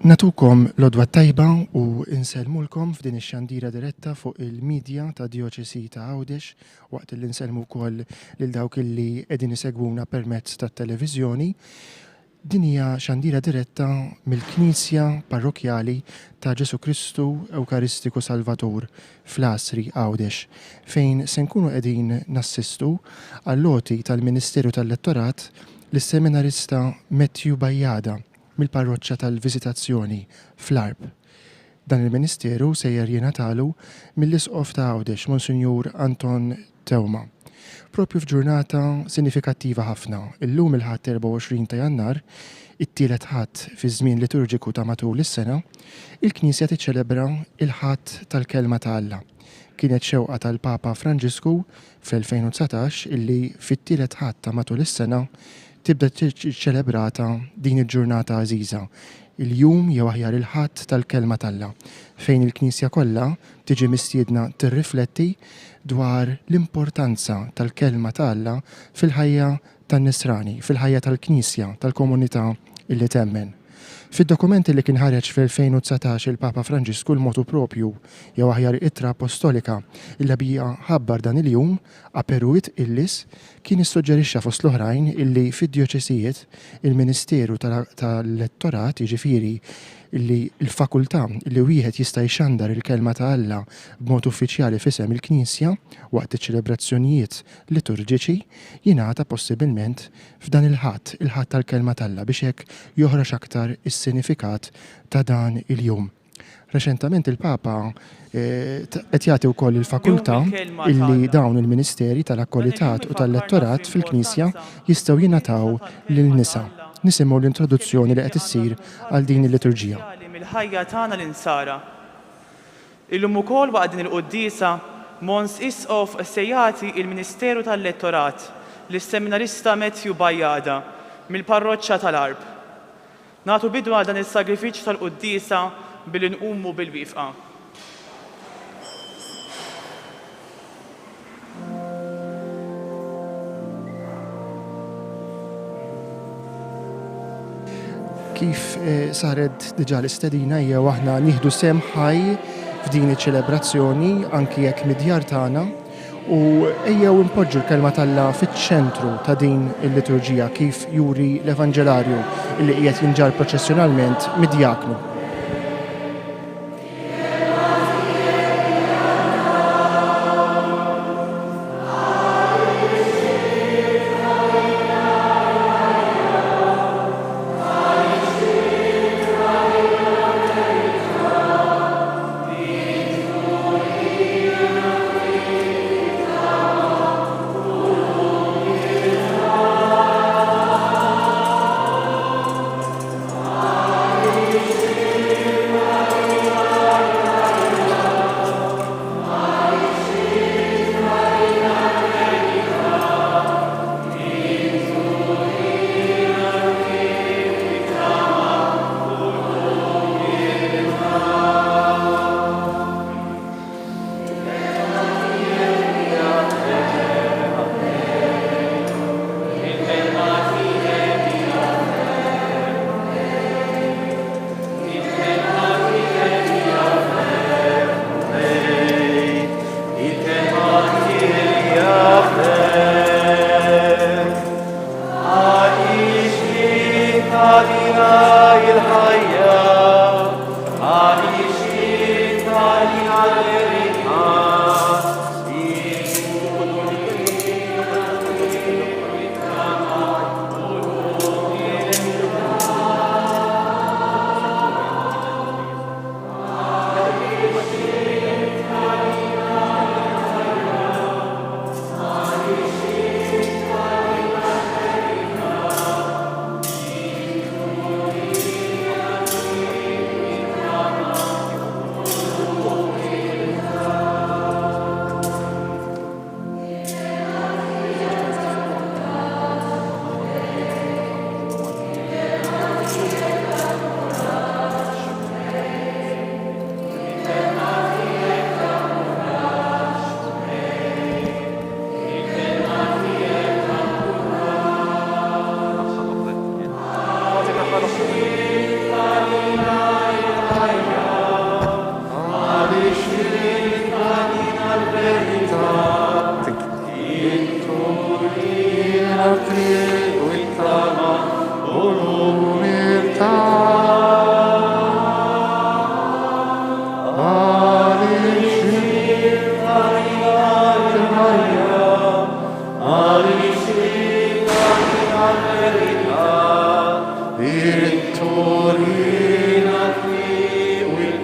Natukom l-odwa tajba u insellmulkom f'din ix-xandira diretta fuq il-midja ta' Djoċesi ta' Għawdex waqt li nsellmu wkoll lil dawk illi qegħdin isegwuna permezz tat-televiżjoni. Din hija xandira diretta mill-Knisja Parrokkjali ta' Ġesù Kristu Ewkaristiku Salvatur fl-Għasri, Għawdex, fejn se nkunu qegħdin nassistu għall-għoti tal-Ministeru tal-Lettorat lis-Seminarista Matthew Bajada mill-Parroċċa tal-Viżitazzjoni fl-Għarb. Dan il-ministeru sejjer jingħatalu mill-Isqof ta' Għawdex, Monsinjur Anton Teuma. Propju f'ġurnata sinifikattiva ħafna, illum il-Ħadd 24 ta' Jannar, it-tielet Ħadd fiż-żmien liturġiku ta' matul is-sena, il-Knisja tiċċelebra il-Ħadd tal-Kelma ta' Alla. Kienet xewqa tal-Papa Franġisku fl-2019 illi fit-tielet Ħadd ta' matul is-sena tibda tiġi ċċelebrata din il-ġurnata għażiża, il-jum jew aħjar il-Ħadd tal-Kelma t'Alla, fejn il-Knisja kollha tiġi mistiedna tirrifletti dwar l-importanza tal-Kelma ta' Alla fil-ħajja tan-Nisrani, fil-ħajja tal-Knisja, tal-komunità illi temmen. Fid-dokument illi kien ħareġ fl-2019 il-Papa Franġisku l-motu propju, jew aħjar ittra appostolika, illi biha ħabbar dan il-jum, Aperuit Illis, kien issuġġerixxa fost l-oħrajn illi fid-djoċesijiet il-ministeru tal-lettorat, jiġifieri li l-fakultà li wieħed jista' jxandar il-Kelma ta' Alla b'mod uffiċjali f'isem il-Knisja waqt iċ-ċelebrazzjonijiet liturġiċi, jingħata possibilment f'dan il-Ħadd, il-Ħadd tal-Kelma t'Alla biex hekk joħroġ aktar is-sinifikat ta' dan il-jum. Reċentament il-Papa qed jagħti wkoll il-fakultà illi dawn il-ministeri tal-akkolitat u tal-lettorat fil-Knisja jistgħu jingħataw lil nisa. Nisimgħu l-introduzzjoni li qed issir għal din il-liturġija. Mill-ħajja tagħna l-insara. Illum ukoll waqt din il-quddiesa, Mons Isqof se jagħti il-ministeru tal-lettorat lis-seminarista Matthew Bajada mill-parroċċa tal-Għarb. Nagħtu bidu għal dan is-sagrifiċċju tal-quddiesa billi nqumu bil-wieqfa. Kif saret diġà l-istedina jew aħna nieħdu sehem ħaj f'din iċ-ċelebrazzjoni anki jekk mid-djar tagħna. U ejjew inpoġġu l-Kelma t'Alla fiċ-ċentru ta' din il-liturġija kif juri l-Evanġelarju li qiegħed jinġarr proċessjonalment mid-djaknu.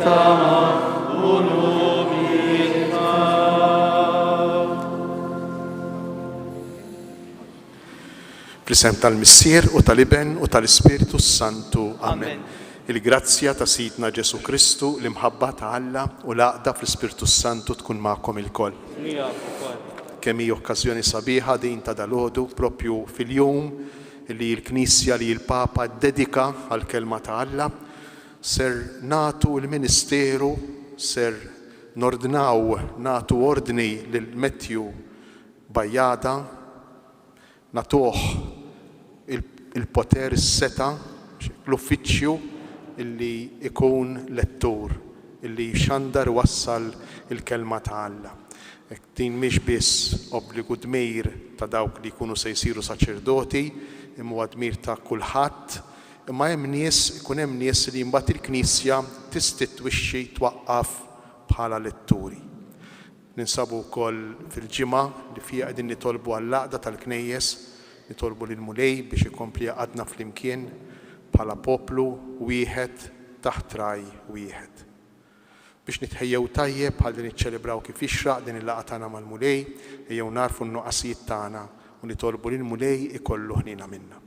Nittama u nubita. Fl-isem tal-Missier u tal-Iben u tal-Ispirtu s-Santu. Amen. Il-grazzja ta' Sidna Ġesù Kristu, l-imħabba ta' Alla u l-għaqda fl-Ispirtu s-Santu tkun magħkom ilkoll. Miegħek ukoll. Kemm hi okkażjoni sabiħa din ta' dalgħodu, propju fil-jum li l-Knisja li l-Papa ddedika għall-Kelma ta' Alla, ser nagħtu l-ministeru, ser nordnaw, nagħtu ordni lil Matthew Bajada, nagħtuh il-poter, is-setgħa, l-uffiċċju illi jkun lettur, illi jxandar iwassal il-Kelma ta' Alla. Hekk din mhix biss obbligu dmir ta' dawk li jkunu se jsiru saċerdoti, imma huwa dmir ta' kulħadd, imma hemm nies, ikun hemm nies li mbagħad il-Knisja tistitwixxi, twaqqaf bħala letturi. Ninsabu wkoll fil-ġimgħa li fiha qegħdin nitolbu għall-għaqda tal-Knejjes, nitolbu lill-Mulej biex ikompli jgħaqqadna flimkien bħala poplu wieħed taħt ragħaj wieħed. Biex nitħejjew tajjeb ħalli niċċelebraw kif jixraq din il-laqgħa tagħna mal-Mulej, ejjew nagħrfu n-nuqqasijiet tagħna u nitolbu lill-Mulej ikollu ħniena minna.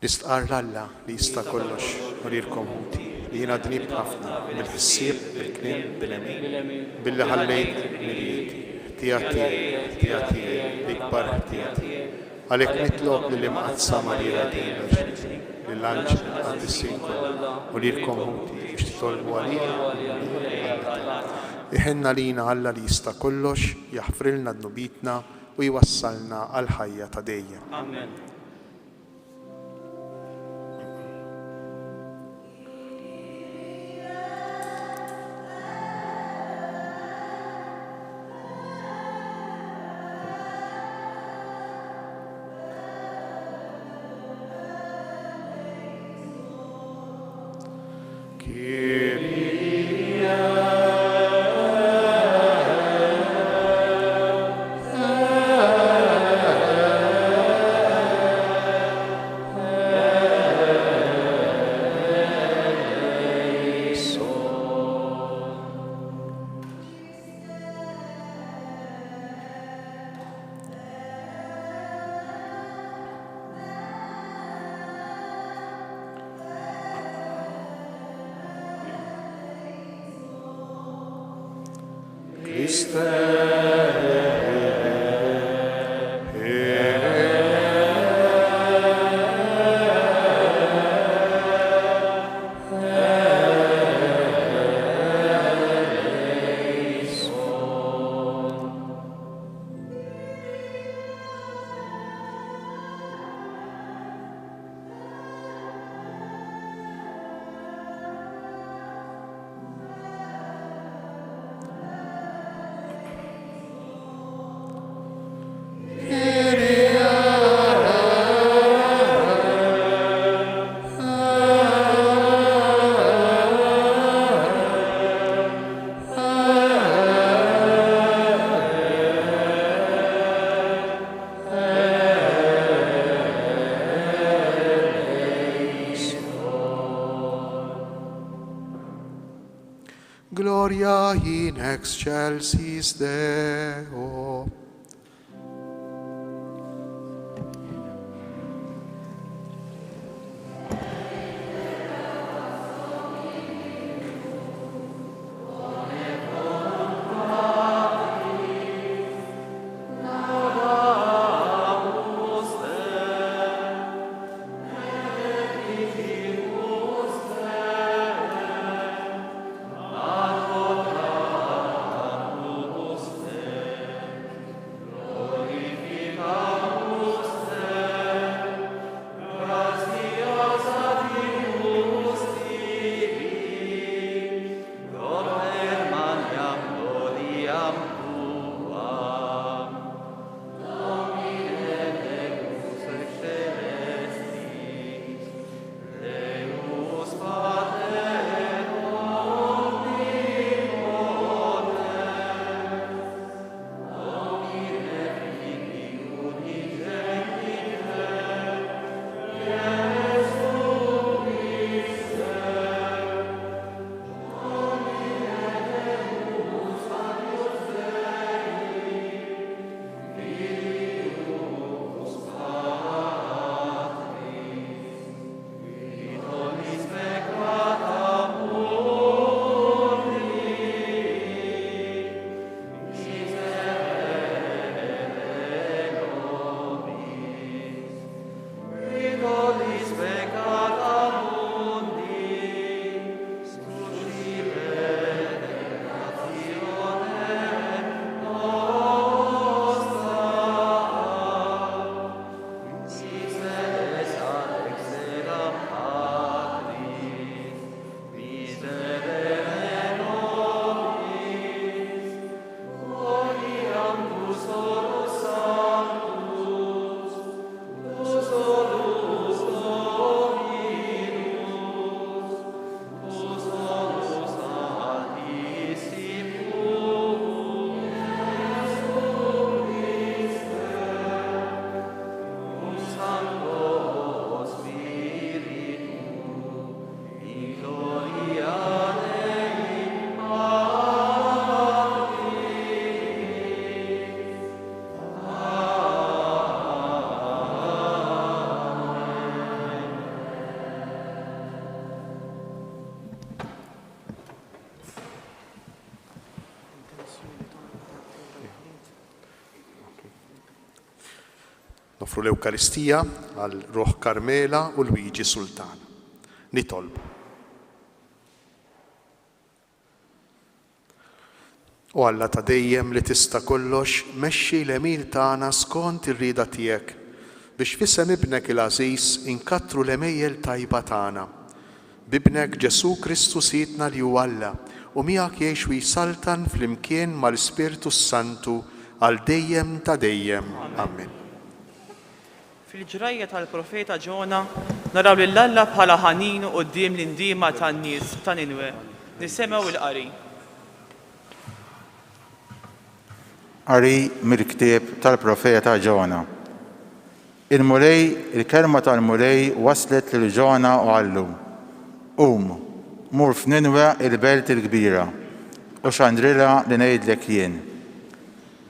Nistqarr 'l Alla li jista' kollox u lilkom ħuti, li jiena dnibt ħafna, bil-ħsieb, bil-kliem, bil-għemil, billi ħallejt dmirijieti. Ħtija tiegħi, ħtija tiegħi, l-ikbar ħtija tiegħi. Għalhekk nitlob lill-Imqaddsa Marija dejjem Verġni, lill-anġli, lill-qaddisin kollha, u lilkom ħuti, biex titolbu għalija lill-Mulej Alla tagħna. Iħenn għalina Alla li jista' kollox, jaħfrilna dnubietna u jwassalna għall-ħajja ta' dejjem. Amen. Gloria in excelsis Deo. Noffru l-Ewkaristija għal ruħ Carmela u Luigi Sultana. Nitolbu. O Alla ta' dejjem li tista' kollox, mexxi l-għemil tagħna skont ir-rieda tiegħek, biex f'isem Ibnek il-għażiż inkattru l-għemejjel tajba tagħna. B'Ibnek Ġesù Kristu Sidna li hu Alla, u miegħek jgħix u jsaltan flimkien mal-Ispirtu s-Santu għal dejjem ta' dejjem. Amen. Fil-ġrajja tal-profeta Ġona naraw lil Alla bħala ħanin quddiem l-indiema tan-nies ta' Ninwe. Nisimgħu l-qari. Qari mill-ktieb tal-profeta Ġona. Il-Mulej, il-kelma tal-Mulej waslet lil Ġona u qallu, Qum, mur f'Ninwe il-belt il-kbira, u xandrilha li ngħidlek jien.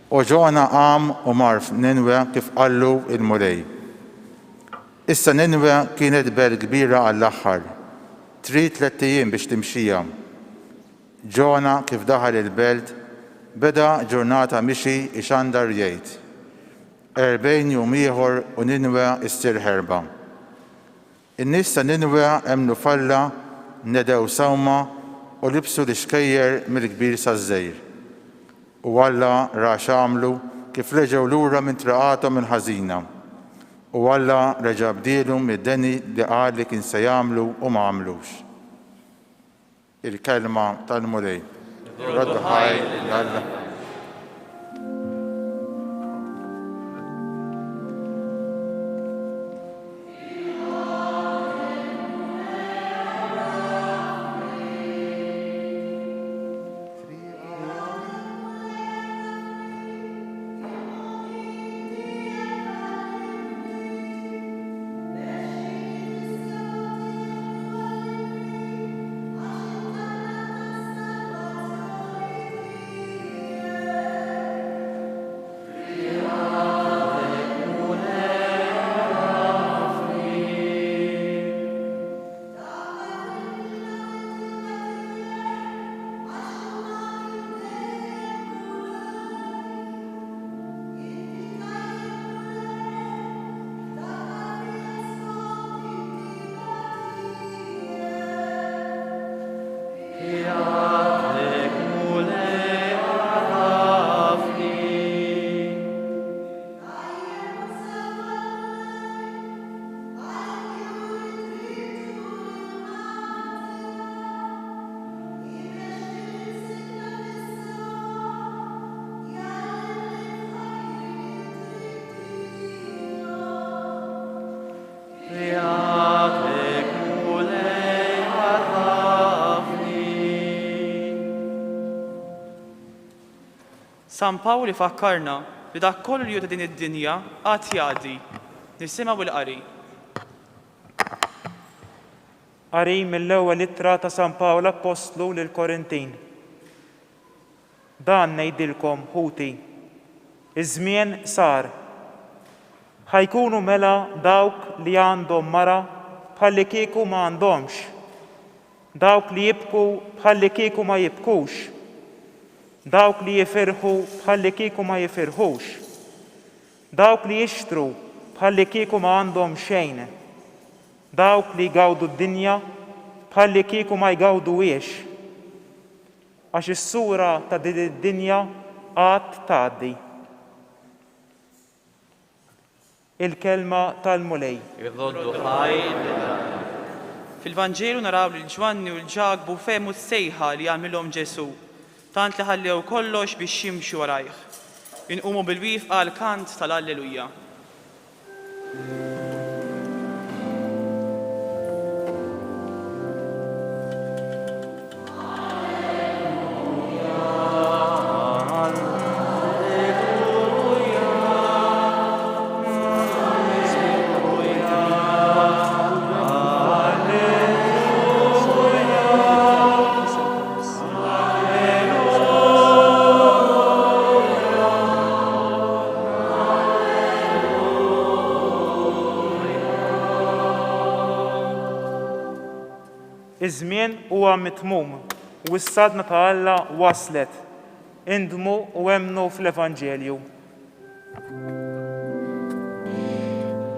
U Ġona qam u mar f'Ninwe kif qallu l-Mulej. Issa Ninwe kienet belt kbira għall-aħħar, trid tlett ijiem biex timxiha. Ġona kif daħal il-belt, beda ġurnata mixi jxandar jgħid, 40 jum ieħor u Ninwe ssir ħerba. In-nies ta' Ninwe emmnu f'Alla, nedew sawma u libsu l-ixkejjer mill-kbir saż-żgħir. U Alla ra x'għamlu kif reġgħu lura minn triqathom il-ħażina. U Alla reġa' bdielhom mid-deni li qal li kien se jagħmlu u ma għamlux. Il-Kelma tal-Mulej. Roddu ħajr lil Alla. San Pawl ifakkarna li dak kollu li hu ta' din id-dinja għad jgħaddi. Nisimgħu l-qari. Qari mill-ewwel ittra ta' San Pawl Appostlu lill-Korintin. Dan ngħidilkom, ħuti, iż-żmien sar. Ħa jkunu mela dawk li għandhom mara bħallikieku ma għandhomx, dawk li jibku bħallikieku ma jibkux, dawk li jifirħu bħallikieku ma jifirħux, dawk li jixtru bħallikieku ma għandhom xejn, dawk li jgawdu d-dinja bħallikieku ma jgawduhiex. Għax is-sura ta' din id-dinja għad tgħaddi. Il-Kelma tal-Mulej. Irroddu ħajr lil Alla. Fil-Vanġelu naraw lil Ġwanni u 'l Ġakbu fehmu s-sejħa li għamlilhom Ġesù, tant li ħallew kollox biex jimxu warajh. Inqumu bil-wieqfa għall-kant tal-Alleluja. Iż-żmien huwa mitmum u s-Saltna ta' Alla waslet. Indmu u emmnu fl-Evanġelju.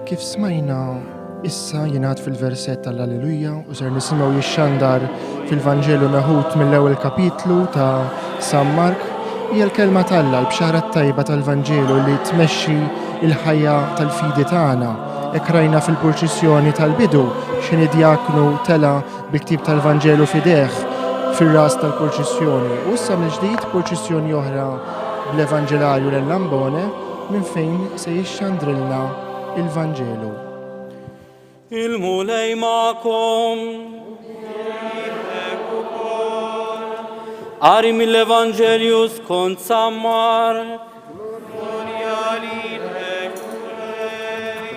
Kif smajna issa jingħad fil-verset tal-Alleluja u ser nisimgħu jixxandar fil-Vanġelu meħud mill-ewwel kapitlu ta' San Mark, hija l-kelma t'Alla, l-bxara t-tajba tal-Vanġelu li tmexxi l-ħajja tal-fidi tagħna. Hekk rajna fil-purċissjoni tal-bidu x'inhi djaknu tela' bil-ktieb tal-Vanġelu f'idejh fir-ras tal-purċissjoni. U issa mill-ġdid purċissjoni oħra bl-Evanġelarju Lellambone minn fejn se jixxandrilna il-Vanġelu. Il-Mulej magħkom. Qari mill-Evanġelju skont San Mark. Glorja lilek, Mulej.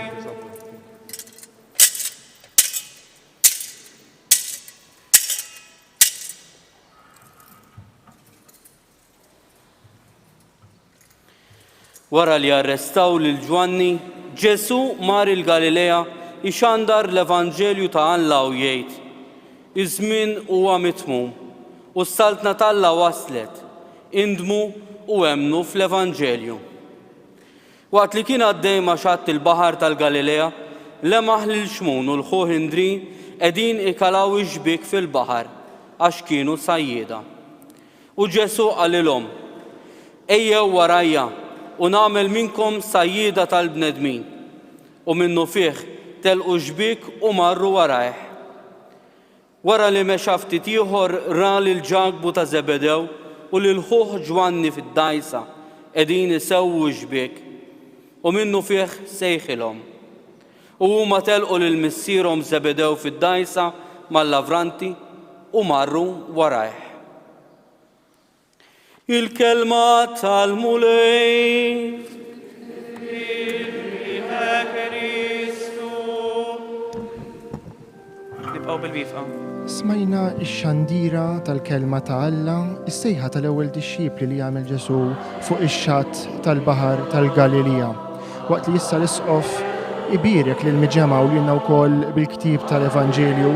Wara li arrestaw lil Ġwanni, Ġesù mar il-Galilea jxandar l-evanġelju ta' Alla u jgħid, Iż-żmien huwa mitmum, u s-saltna t'Alla waslet, indmu u emmnu fl-evanġelju. Waqt li kien għaddej ma' xatt il-Baħar tal-Galilea, lemaħ lil Xmun u 'l ħuh Indri qegħdin ikalaw ix-xbiek fil-baħar, għax kienu sajjieda. U Ġesù qalilhom, Ejjew warajja, u nagħmel minnkom sajjieda tal-bnedmin. U minnufih telqu x-xbiek u marru warajh. Wara li mexa ftit ieħor ra lil Ġakbu ta' Żebedew u lil ħuh Ġwanni fid-dgħajsa qegħdin isewwu x-xbiek, u minnufih sejħilhom. U huma telqu lil missierhom Żebedew fid-dgħajsa mal-lavranti u marru warajh. Il-kelma tal-Mulej. Nibqgħu bil-wieqfa. Smajna x-xandira tal-Kelma ta' Alla, is-sejħa tal-ewwel dixxipli li għamel Ġesù fuq ix-xatt tal-Baħar tal-Galilija. Waqt li issa l-Isqof ibierek lill-miġemgħa u lilna wkoll bil-ktieb tal-Evanġelju,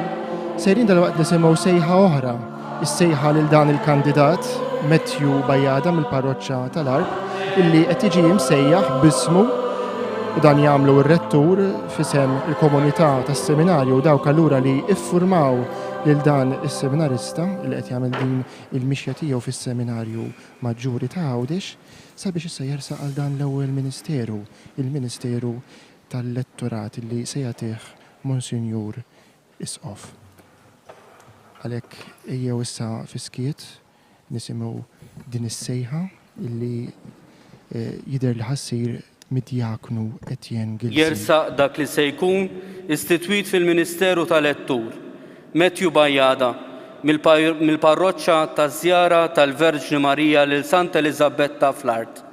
sejrin dalwaqt nisimgħu sejħa oħra Is-sejħa lil dan il-kandidat, Matthew Bajada mill-parroċċa tal-Għarb, illi qed jiġi imsejjaħ b'ismu u dan jagħmlu r-rettur f'isem il-komunità tas-seminarju u dawk allura li iffurmaw lil dan is-seminarista li qed jagħmel din il-mixja tiegħu fis-seminarju maġġuri ta' Għawdex sabiex issa jersaq għal dan l-ewwel ministeru, il-ministeru tal-lettorat li se jagħtih Monsinjur Isqof. Għalhekk ejjew issa fis-skiet nisimgħu din is-sejħa li jidher li ħa ssir mid-Djaknu Etienne Gilson. Jersaq dak li se jkun istitwit fil-ministeru ta' lettur, Matthew Bajada, mill-Parroċċa taż-Żjara tal-Verġni Marija lil Santa Eliżabetta fl-Art.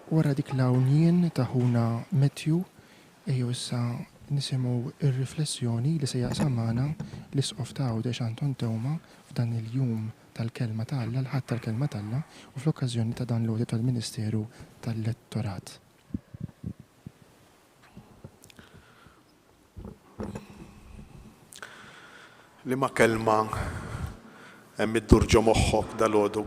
Wara dik l-hawn jien ta' ħuna Matthew, ejjew issa nisimgħu r-riflessjoni li se jaqsam magħna l-Isqof ta' Għawdex Anton Teuma f'dan il-jum tal-Kelma ta' Alla, l-Ħadd tal-Kelma t'Alla, u fl-okkażjoni ta' dan l-għoti tal-Ministeru tal-Lettorat. Liema kelma hemm iddur ġo moħħok dalgħodu?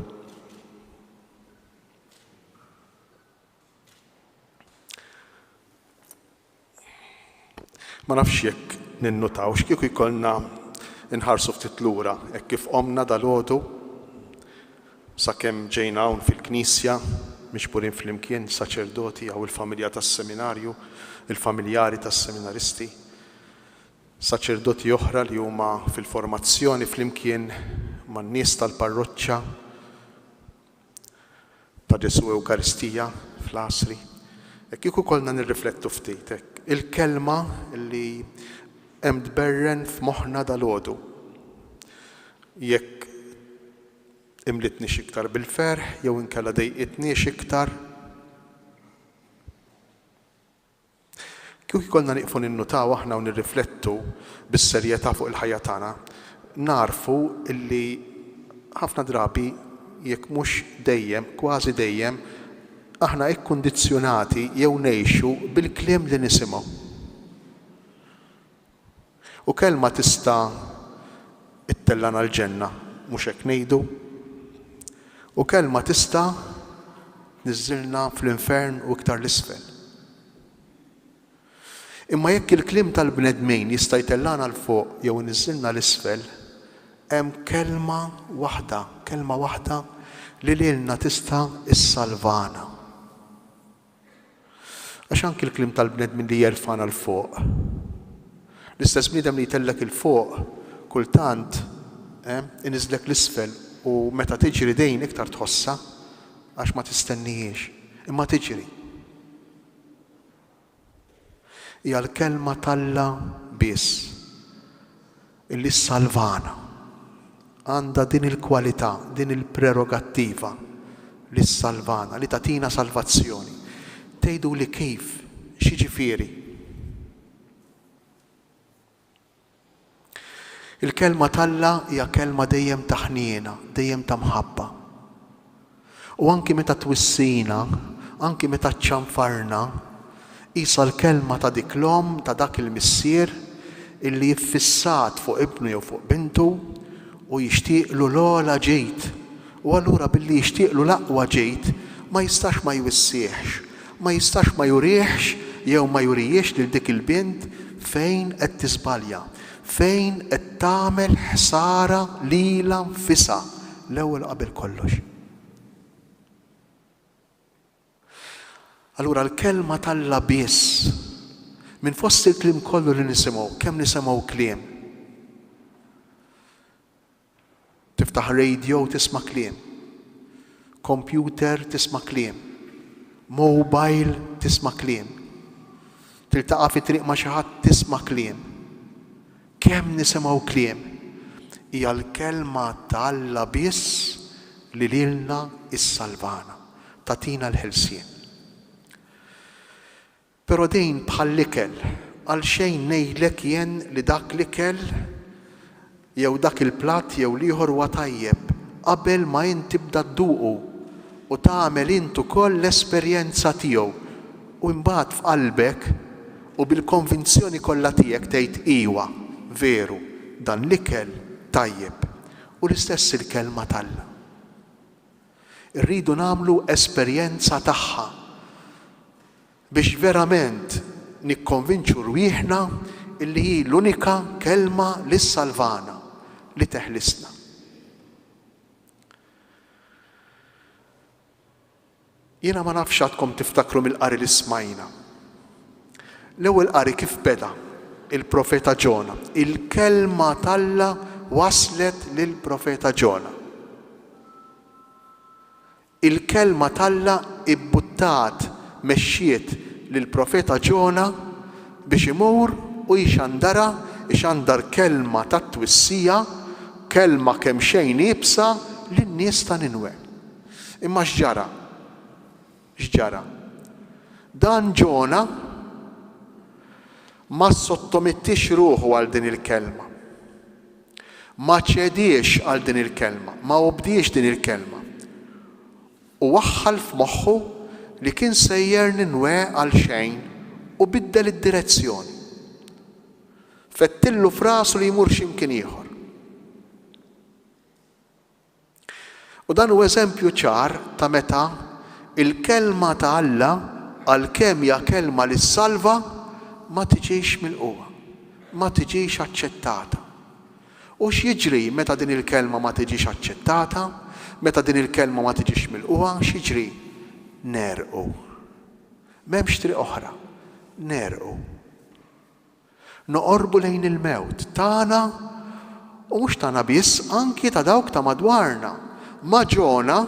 Ma nafx jekk ninnutawx kieku jkollna nħarsu ftit lura hekk kif qomna dalgħodu Sakemm ġejna hawn fil-knisja, miġburin flimkien, saċerdoti hawn il-familja tas-seminarju, il-familjari tas-seminaristi, saċerdoti oħra li huma fil-formazzjoni flimkien man-nies tal-parroċċa ta' Ġesù Ewkaristija fl-Għasri. Hekk kieku kollna nirriflettu ftit hekk, il-kelma li hemm tberren f'moħħna dalgħodu. Jekk Imlitniex iktar bil-ferħ jew inkella dejqitniex iktar? Kieku jkollna nieqfu ninnutaw aħna u nirriflettu bis-serjetà fuq il-ħajja tagħna, nagħrfu li ħafna drabi, jekk mhux dejjem, kważi dejjem, aħna ikkundizzjonati jew ngħixu bil-kliem li nisimgħu. U kelma tista' ttellagħna l-ġenna, mhux hekk ngħidu? U kelma tista' tniżżilna fl-infern u iktar 'l isfel. Imma jekk il-kliem tal-bnedmin jista' jtellagħna 'l fuq jew iniżżilna 'l isfel, hemm kelma waħda, kelma waħda li lilna tista' ssalvana. Għax anki l-kliem tal-bnedmin li jerfagħna 'l fuq, l-istess bniedem li jtellgħek 'il fuq, kultant, eh, iniżżlek 'l isfel u meta tiġri din iktar tħossha għax ma tistennihiex, imma tiġri. Hija l-Kelma t'Alla biss illi ssalvana. Għandha din il-kwalità, din il-prerogattiva li ssalvana, li tagħtina salvazzjoni. Tgħiduli kif? X'jiġifieri? Il-Kelma t'Alla hija kelma dejjem ta' ħniena, dejjem ta' mħabba. U anki meta twissina, anki meta ċċanfarna, qisha l-kelma ta' dik l-omm, ta' dak il-missier illi iffissat fuq ibnu jew fuq bintu u jixtieqlu l-ogħla ġid. U allura billi jixtieqlu l-aqwa ġid, ma jistax ma jwissihx, ma jistax ma jurihx jew ma jurihiex lil dik il-bint fejn qed tiżbalja, fejn qed tagħmel ħsara lilha nfisha l-ewwel u qabel kollox. Allura l-Kelma t'Alla biss, minn fost il-kliem kollu li nisimgħu, kemm nisimgħu kliem, Tiftaħ radio tisma' kliem. Computer tisma' kliem. Mobile tisma' kliem. Tiltaqa' fit-triq ma' xi ħadd tisma' kliem. Kemm nisimgħu kliem! Hija l-Kelma ta' Alla biss li lilna ssalvana, tagħtina l-ħelsien. Però din bħall-ikel, għalxejn ngħidlek jien li dak l-ikel jew dak il-platt jew l-ieħor huwa tajjeb, qabel ma int tibda dduqu u tagħmel int ukoll l-esperjenza tiegħu u imbagħad f'qalbek u bil-konvinzjoni kollha tiegħek tgħid iwa, veru, dan l-ikel tajjeb. U l-istess il-Kelma t'Alla. Irridu nagħmlu esperjenza tagħha biex verament nikkonvinċu rwieħna illi hi l-unika kelma li ssalvana, li teħlisna. Jiena ma nafx għadkom tiftakru mill-qari li smajna. L-ewwel qari kif beda? Il-profeta Ġona. Il-kelma t'Alla waslet lill-profeta Ġona. Il-kelma t'Alla ibbuttat, mexxiet lill-profeta Ġona biex imur u jxandarha, ixandar kelma ta' twissija, kelma kemxejn iebsa lin-nies ta' Ninwe. Imma x'ġara? X'ġara? Dan Ġona ma ssottomettiex ruħu għal din il-kelma. Ma ċediex għal din il-kelma, ma obdiex din il-kelma. U waħħal f'moħħu li kien sejjer Ninwè għalxejn u biddel id-direzzjoni. Fettillu f'rasu li jmur xi mkien ieħor. U dan hu eżempju ċar ta' meta l-Kelma ta' Alla, għalkemm hija kelma li ssalva, ma tiġix milqugħa, ma tiġix aċċettata. U x'jiġri meta din il-kelma ma tiġix aċċettata, meta din il-kelma ma tiġix milqugħa, x'jiġri? Negħrqu. M'hemmx triq oħra. Negħrqu. Noqorbu lejn il-mewt, tagħna u mhux tagħna biss, anki ta' dawk ta' madwarna. Ma' Ġona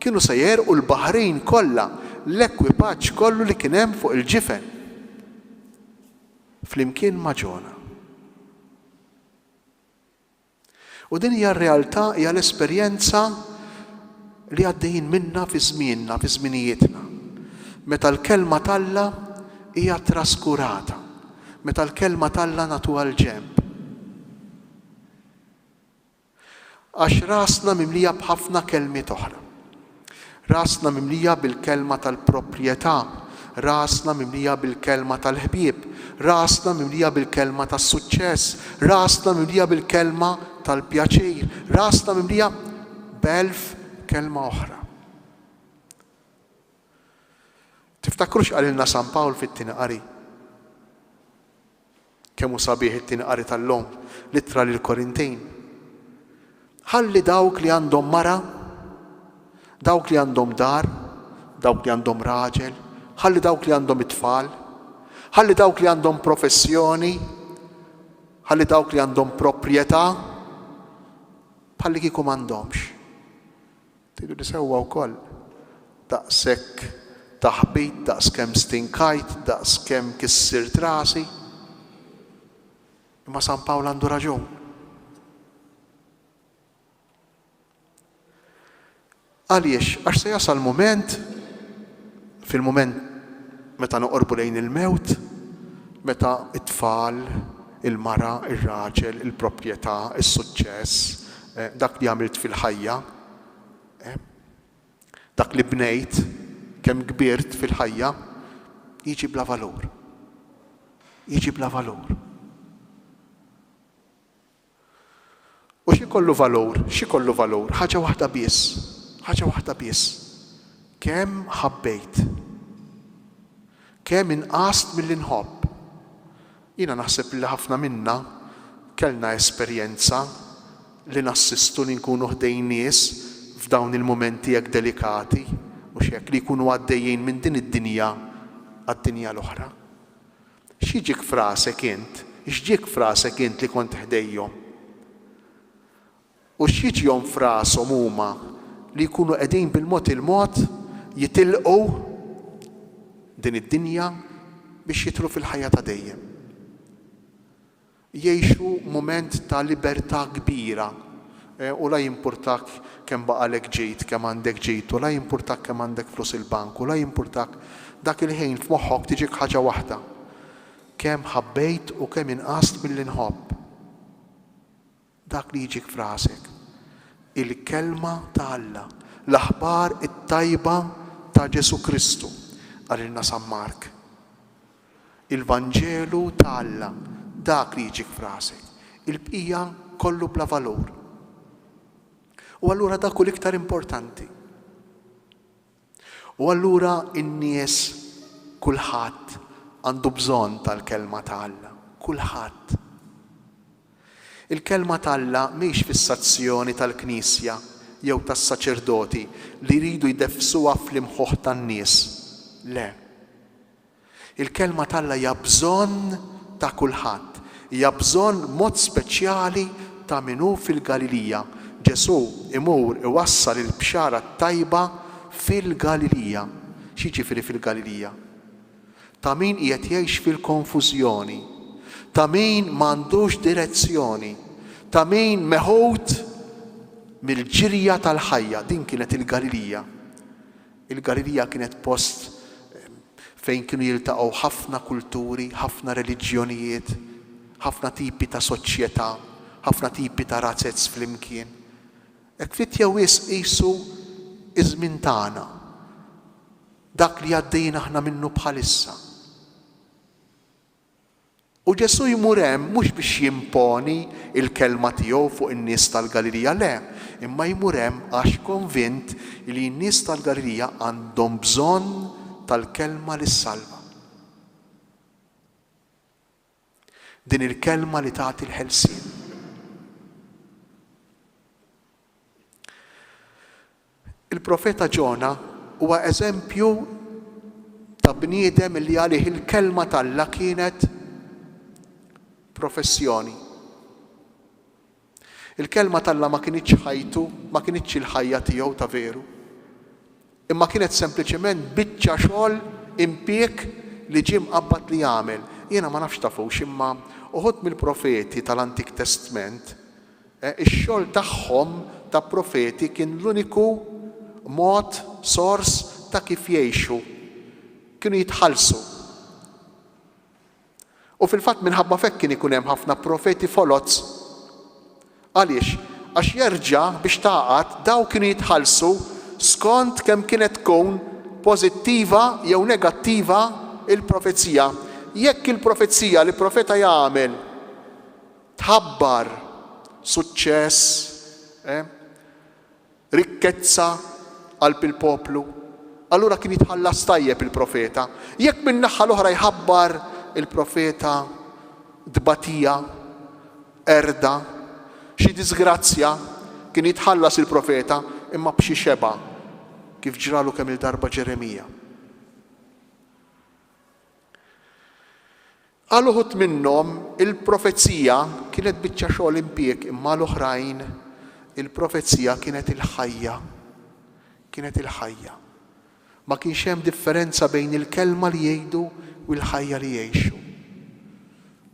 kienu se jegħrqu l-baħrin kollha, l-ekwipaġġ kollu li kien hemm fuq il-ġifen. Flimkien ma' Ġona. U din hija r-realtà, hija l-esperjenza li għaddejjin minnha fi żmienna, fi żminijietna. Meta l-Kelma t'Alla hija traskurata, meta l-Kelma t'Alla nagħtuha l-ġenb. Għax rasna mimlija b'ħafna kelmiet oħra. Rasna mimlija bil-kelma tal-proprjetà. Rasna mimlija bil-kelma tal-ħbieb, rasna mimlija bil-kelma tas-suċċess, rasna mimlija bil-kelma tal-pjaċir, rasna mimlija b'elf kelma oħra. Tiftakru x'qalilna San Pawl fit-tieni qari? Kemm hu sabiħ it-tieni qari tal-lum, l-ittra lill-Korintin. Ħalli dawk li għandhom mara, dawk li għandhom dar, dawk li għandhom raġel, ħalli dawk li għandhom it-tfal, ħalli dawk li għandhom professjoni, ħalli dawk li għandhom proprjetà, bħalli kieku m'għandhomx. Tgħidu li sewwa wkoll. Daqshekk taħbit, daqskemm stinkajt, daqskemm kissirt rasi. Imma San Pawl għandu raġun. Għaliex? Għax se jasal mument, fil-mument meta noqorbu lejn il-mewt, meta t-tfal, il-mara, ir-raġel, il-proprjetà, is-suċċess, dak li għamilt fil-ħajja, dak li bnejt, kemm kbirt fil-ħajja, jiġi bla valur. Jiġi bla valur. U x'ikollu valur? X'ikollu valur? Ħaġa waħda biss. Ħaġa waħda biss. Kemm ħabbejt. Kemm inqast milli nħobb. Jiena naħseb li ħafna minna kellna esperjenza li nassistu li nkunu ħdejn nies f'dawn il-mumenti hekk delikati, mhux hekk, li jkunu għaddejjin minn din id-dinja għad-dinja l-oħra. X'jiġik f'rasek int? X'ġiek f'rasek int li kont ħdejhom? U x'jiġihom f'rashom huma li jkunu qegħdin bil-mod il-mod jitilqu din id-dinja biex jidħlu fil-ħajja ta' dejjem? Jgħixu mument ta' libertà kbira u la jimpurtak kemm baqagħlek ġid, kemm għandek ġid u la jimpurtak kemm għandek flus il-bank u la jimpurtak dak il-ħin f'moħħok tiġik ħaġa waħda, kemm ħabbejt u kemm inqast milli nħobb. Dak li jiġik f'rasek. Il-Kelma ta' Alla, l-aħbar it-tajba ta' Ġesù Kristu, qalilna San Mark. Il-Vanġelu ta' Alla, dak li jiġik f'rasek. Il-bqija kollu bla valur. U allura dak hu l-iktar importanti. U allura n-nies, kulħadd, għandu bżonn tal-Kelma ta' Alla. Kulħadd. Il-Kelma t'Alla mhix fissazzjoni tal-Knisja jew tas-saċerdoti li jridu jdeffsuha fl-imħuħ tan-nies. Le. Il-Kelma t'Alla hija bżonn ta' kulħadd. Hija bżonn b'mod speċjali ta' min hu fil-Galilija. Ġesù imur iwassal il-Bxara t-Tajba fil-Galilija. X'jiġifieri fil-Galilija? Ta' min qiegħed jgħix fil-konfużjoni. Ta' min m'għandux direzzjoni. Ta' min meħud mill-ġirja tal-ħajja. Din kienet il-Galilija. Il-Galilija kienet post fejn kienu jiltaqgħu ħafna kulturi, ħafna reliġjonijiet, ħafna tipi ta' soċjetà, ħafna tipi ta' razez flimkien. Hekk ftit jew wisq qisu ż-żmien tagħna. Dak li għaddejjin aħna minnu bħalissa. U Ġesù jmur hemm mhux biex jimponi l-kelma tiegħu fuq in-nies tal-Galilija, le, imma jmur hemm għax konvint li n-nies tal-Galilija għandhom bżonn tal-kelma li ssalva. Din il-kelma li tagħti l-ħelsien. Il-profeta Ġona huwa eżempju ta' bniedem li għalih il-kelma t'Alla kienet professjoni. Il-kelma t'Alla ma kinitx ħajtu, ma kinitx il-ħajja tiegħu ta' veru. Imma kienet sempliċement biċċa xogħol, impjieg li ġie mqabbad li jagħmel. Jiena ma nafx tafux imma uħud mill-profeti tal-Antik Testment Ix-xogħol tagħhom ta' profeti kien l-uniku mod, sors, ta' kif jgħixu. Kienu jitħallsu. U fil-fatt minħabba f'hekk kien ikun hemm ħafna profeti foloz. Għaliex? Għax jerġa' biex tagħqad dawn kienu jitħallsu skont kemm kienet tkun pożittiva jew negattiva l-profezija. Jekk il-profezija li profeta jagħmel tħabbar suċċess, eh, rikkezza qalb il-poplu, allura kien jitħallas tajjeb il-profeta. Jekk min-naħa l-oħra jħabbar il-profeta tbatija, qerda, xi diżgrazzja, kien jitħallas il-profeta imma b'xi xebgħa, kif ġralu kemm-il darba Ġeremija. Għal uħud minnhom il-profezija kienet biċċa xogħol impjieg imma għal oħrajn il-profezija kienet il-ħajja. Kienet il-ħajja. Ma kienx hemm differenza bejn il-kelma li jgħidu u l-ħajja li jgħixu.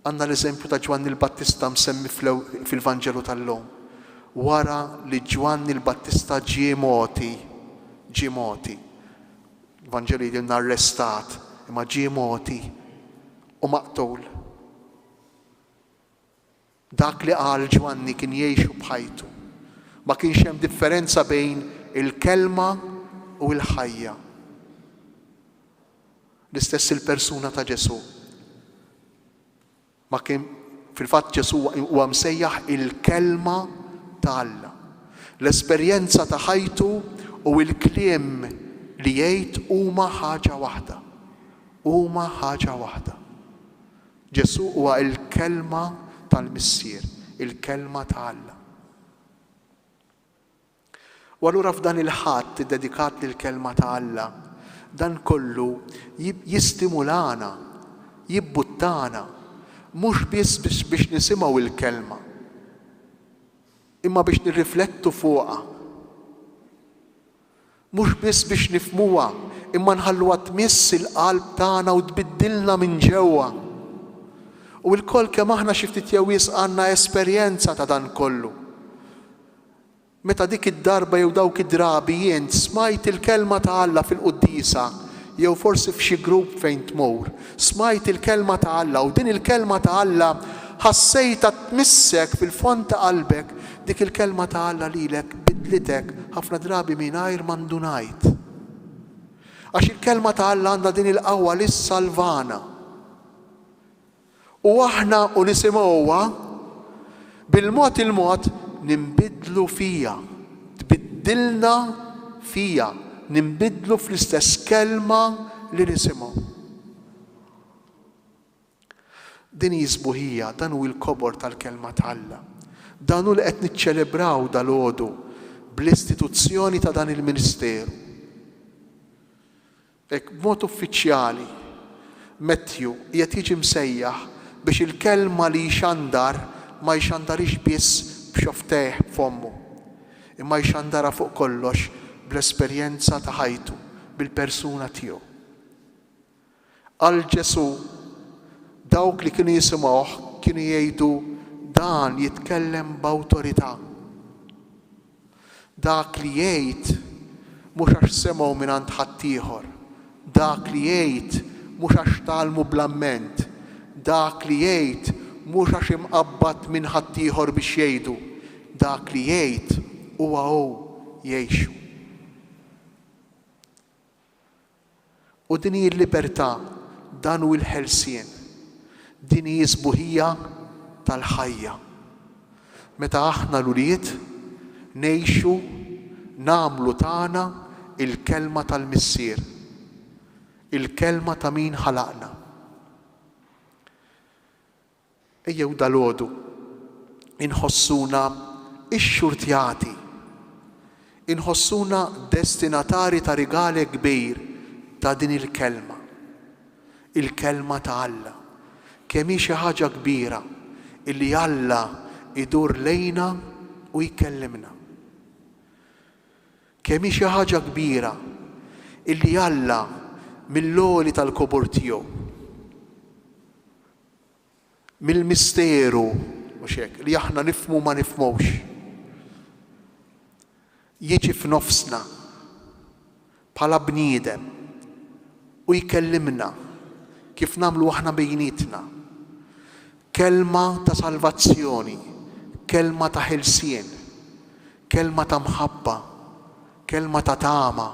Għandna l-eżempju ta' Ġwanni l-Battista msemmi fil-Vanġelu tal-lum. Wara li Ġwanni l-Battista ġie mogħti, ġie mogħti. Il-Vanġelu jgħidilna arrestat, imma ġie mogħti u maqtul. Dak li qal Ġwanni kien jgħixu b'ħajtu. Ma kienx hemm differenza bejn il-kelma u l-ħajja. L-istess il-persuna ta' Ġesù. Ma kien fil-fatt Ġesù huwa msejjaħ il-kelma ta' Alla. L-esperjenza ta' ħajtu u l-kliem li jgħid huma ħaġa waħda. Huma ħaġa waħda. Ġesù huwa l-Kelma tal-Missier, il-Kelma ta' Alla. U allura f'dan il-Ħadd iddedikat lill-Kelma ta' Alla, dan kollu jistimulana, jibbuttana, mhux biss biex nisimgħu l-Kelma, imma biex nirriflettu fuqha. Mhux biss biex nifhmuha, imma nħalluha tmiss il-qalb tagħna u tbiddilna minn ġewwa. U lkoll kemm aħna xi ftit jew wisq għandna esperjenza ta' dan kollu. Meta dik id-darba jew dawk id-drabi int smajt il-Kelma ta' Alla fil-quddiesa, jew forsi f'xi grupp fejn tmur, smajt il-Kelma ta' Alla u din il-Kelma ta' Alla ħassejtha tmissek fil-fond ta' qalbek, Dik il-Kelma ta' Alla lilek bidlitek ħafna drabi mingħajr ma ndunajt. Għax il-Kelma ta' Alla għandha din il-qawwa li ssalvana. U aħna u nisimgħuha, bil-mod il-mod ninbidlu fiha, tbiddilna fiha, ninbidlu fl-istess Kelma li nisimgħu. Din hi s-sbuħija, dan hu l-kobor tal-Kelma ta' Alla. Dan hu li qed niċċelebraw dalgħodu bl-istituzzjoni ta' dan il-ministeru. Hekk b'mod uffiċjali, Matthew qiegħed jiġi msejjaħ biex il-kelma li jxandar ma jxandarhiex biss b'xofftejh b'fommu, imma jxandarha fuq kollox bl-esperjenza ta' ħajtu, bil-persuna tiegħu. Għal Ġesù, dawk li kienu jisimgħuh kienu jgħidu, Dan jitkellem b'awtorità. Dak li jgħid mhux għax semgħu mingħand ħaddieħor. Dak li jgħid mhux għax tgħallmu bl-amment. Dak li jgħid mhux għax imqabbad minn ħaddieħor biex jgħidu. Dak li jgħid huwa hu jgħixu. U din hi l-libertà, dan hu l-ħelsien. Din hi s-sbuħija tal-ħajja. Meta aħna l-ulied ngħixu, nagħmlu tagħna l-kelma tal-Missier, il-kelma ta' min ħalaqna. Ejjew dalgħodu inħossuna xxurtjati, inħossuna destinatari ta' rigal hekk kbir ta' din il-Kelma, il-Kelma ta' Alla. Kemm hi xi ħaġa kbira illi Alla jdur lejna u jkellimna. Kemm hi xi ħaġa kbira illi Alla mill-għoli tal-kobor tiegħu, mill-misteru, mhux hekk, li aħna nifhmu ma nifhmux, jiġi f'nofsna bħala bniedem u jkellimna kif nagħmlu aħna bejnietna. Kelma ta' salvazzjoni, kelma ta' ħelsien, kelma ta' mħabba, kelma ta' tama,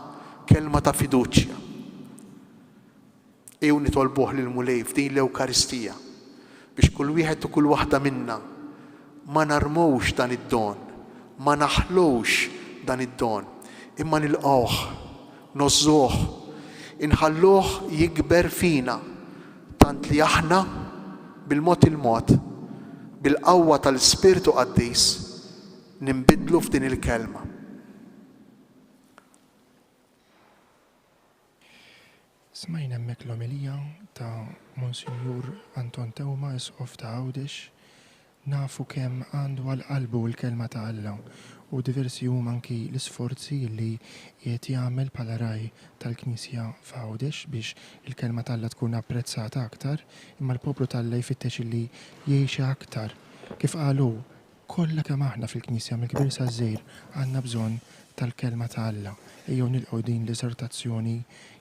kelma ta' fiduċja. Ejjew nitolbuh lill-Mulej f'din l-Ewkaristija biex kull wieħed u kull waħda minna ma narmux dan id-don, ma naħlux dan id-don, imma nilqgħuh, ngħożżuh, inħalluh jikber fina tant li aħna bil-mod il-mod, bil-qawwa tal-Ispirtu Qaddis, ninbidlu f'din il-Kelma. Smajna hemmhekk l-omelija ta' Monsinjur Anton Teuma, Isqof ta' Għawdex. Nafu kemm għandu għal qalbu l-Kelma ta' Alla u diversi huma anki l-isforzi li qiegħed jagħmel bħala ragħaj tal-Knisja f'Għawdex biex il-Kelma t'Alla tkun apprezzata aktar, imma l-poplu t'Alla jfittex illi jgħixha aktar. Kif qal hu, Kollha kemm aħna fil-Knisja, mill-kbir saż-żgħir, għandna bżonn tal-Kelma ta' Alla. Ejjew nilqgħu din l-eżortazzjoni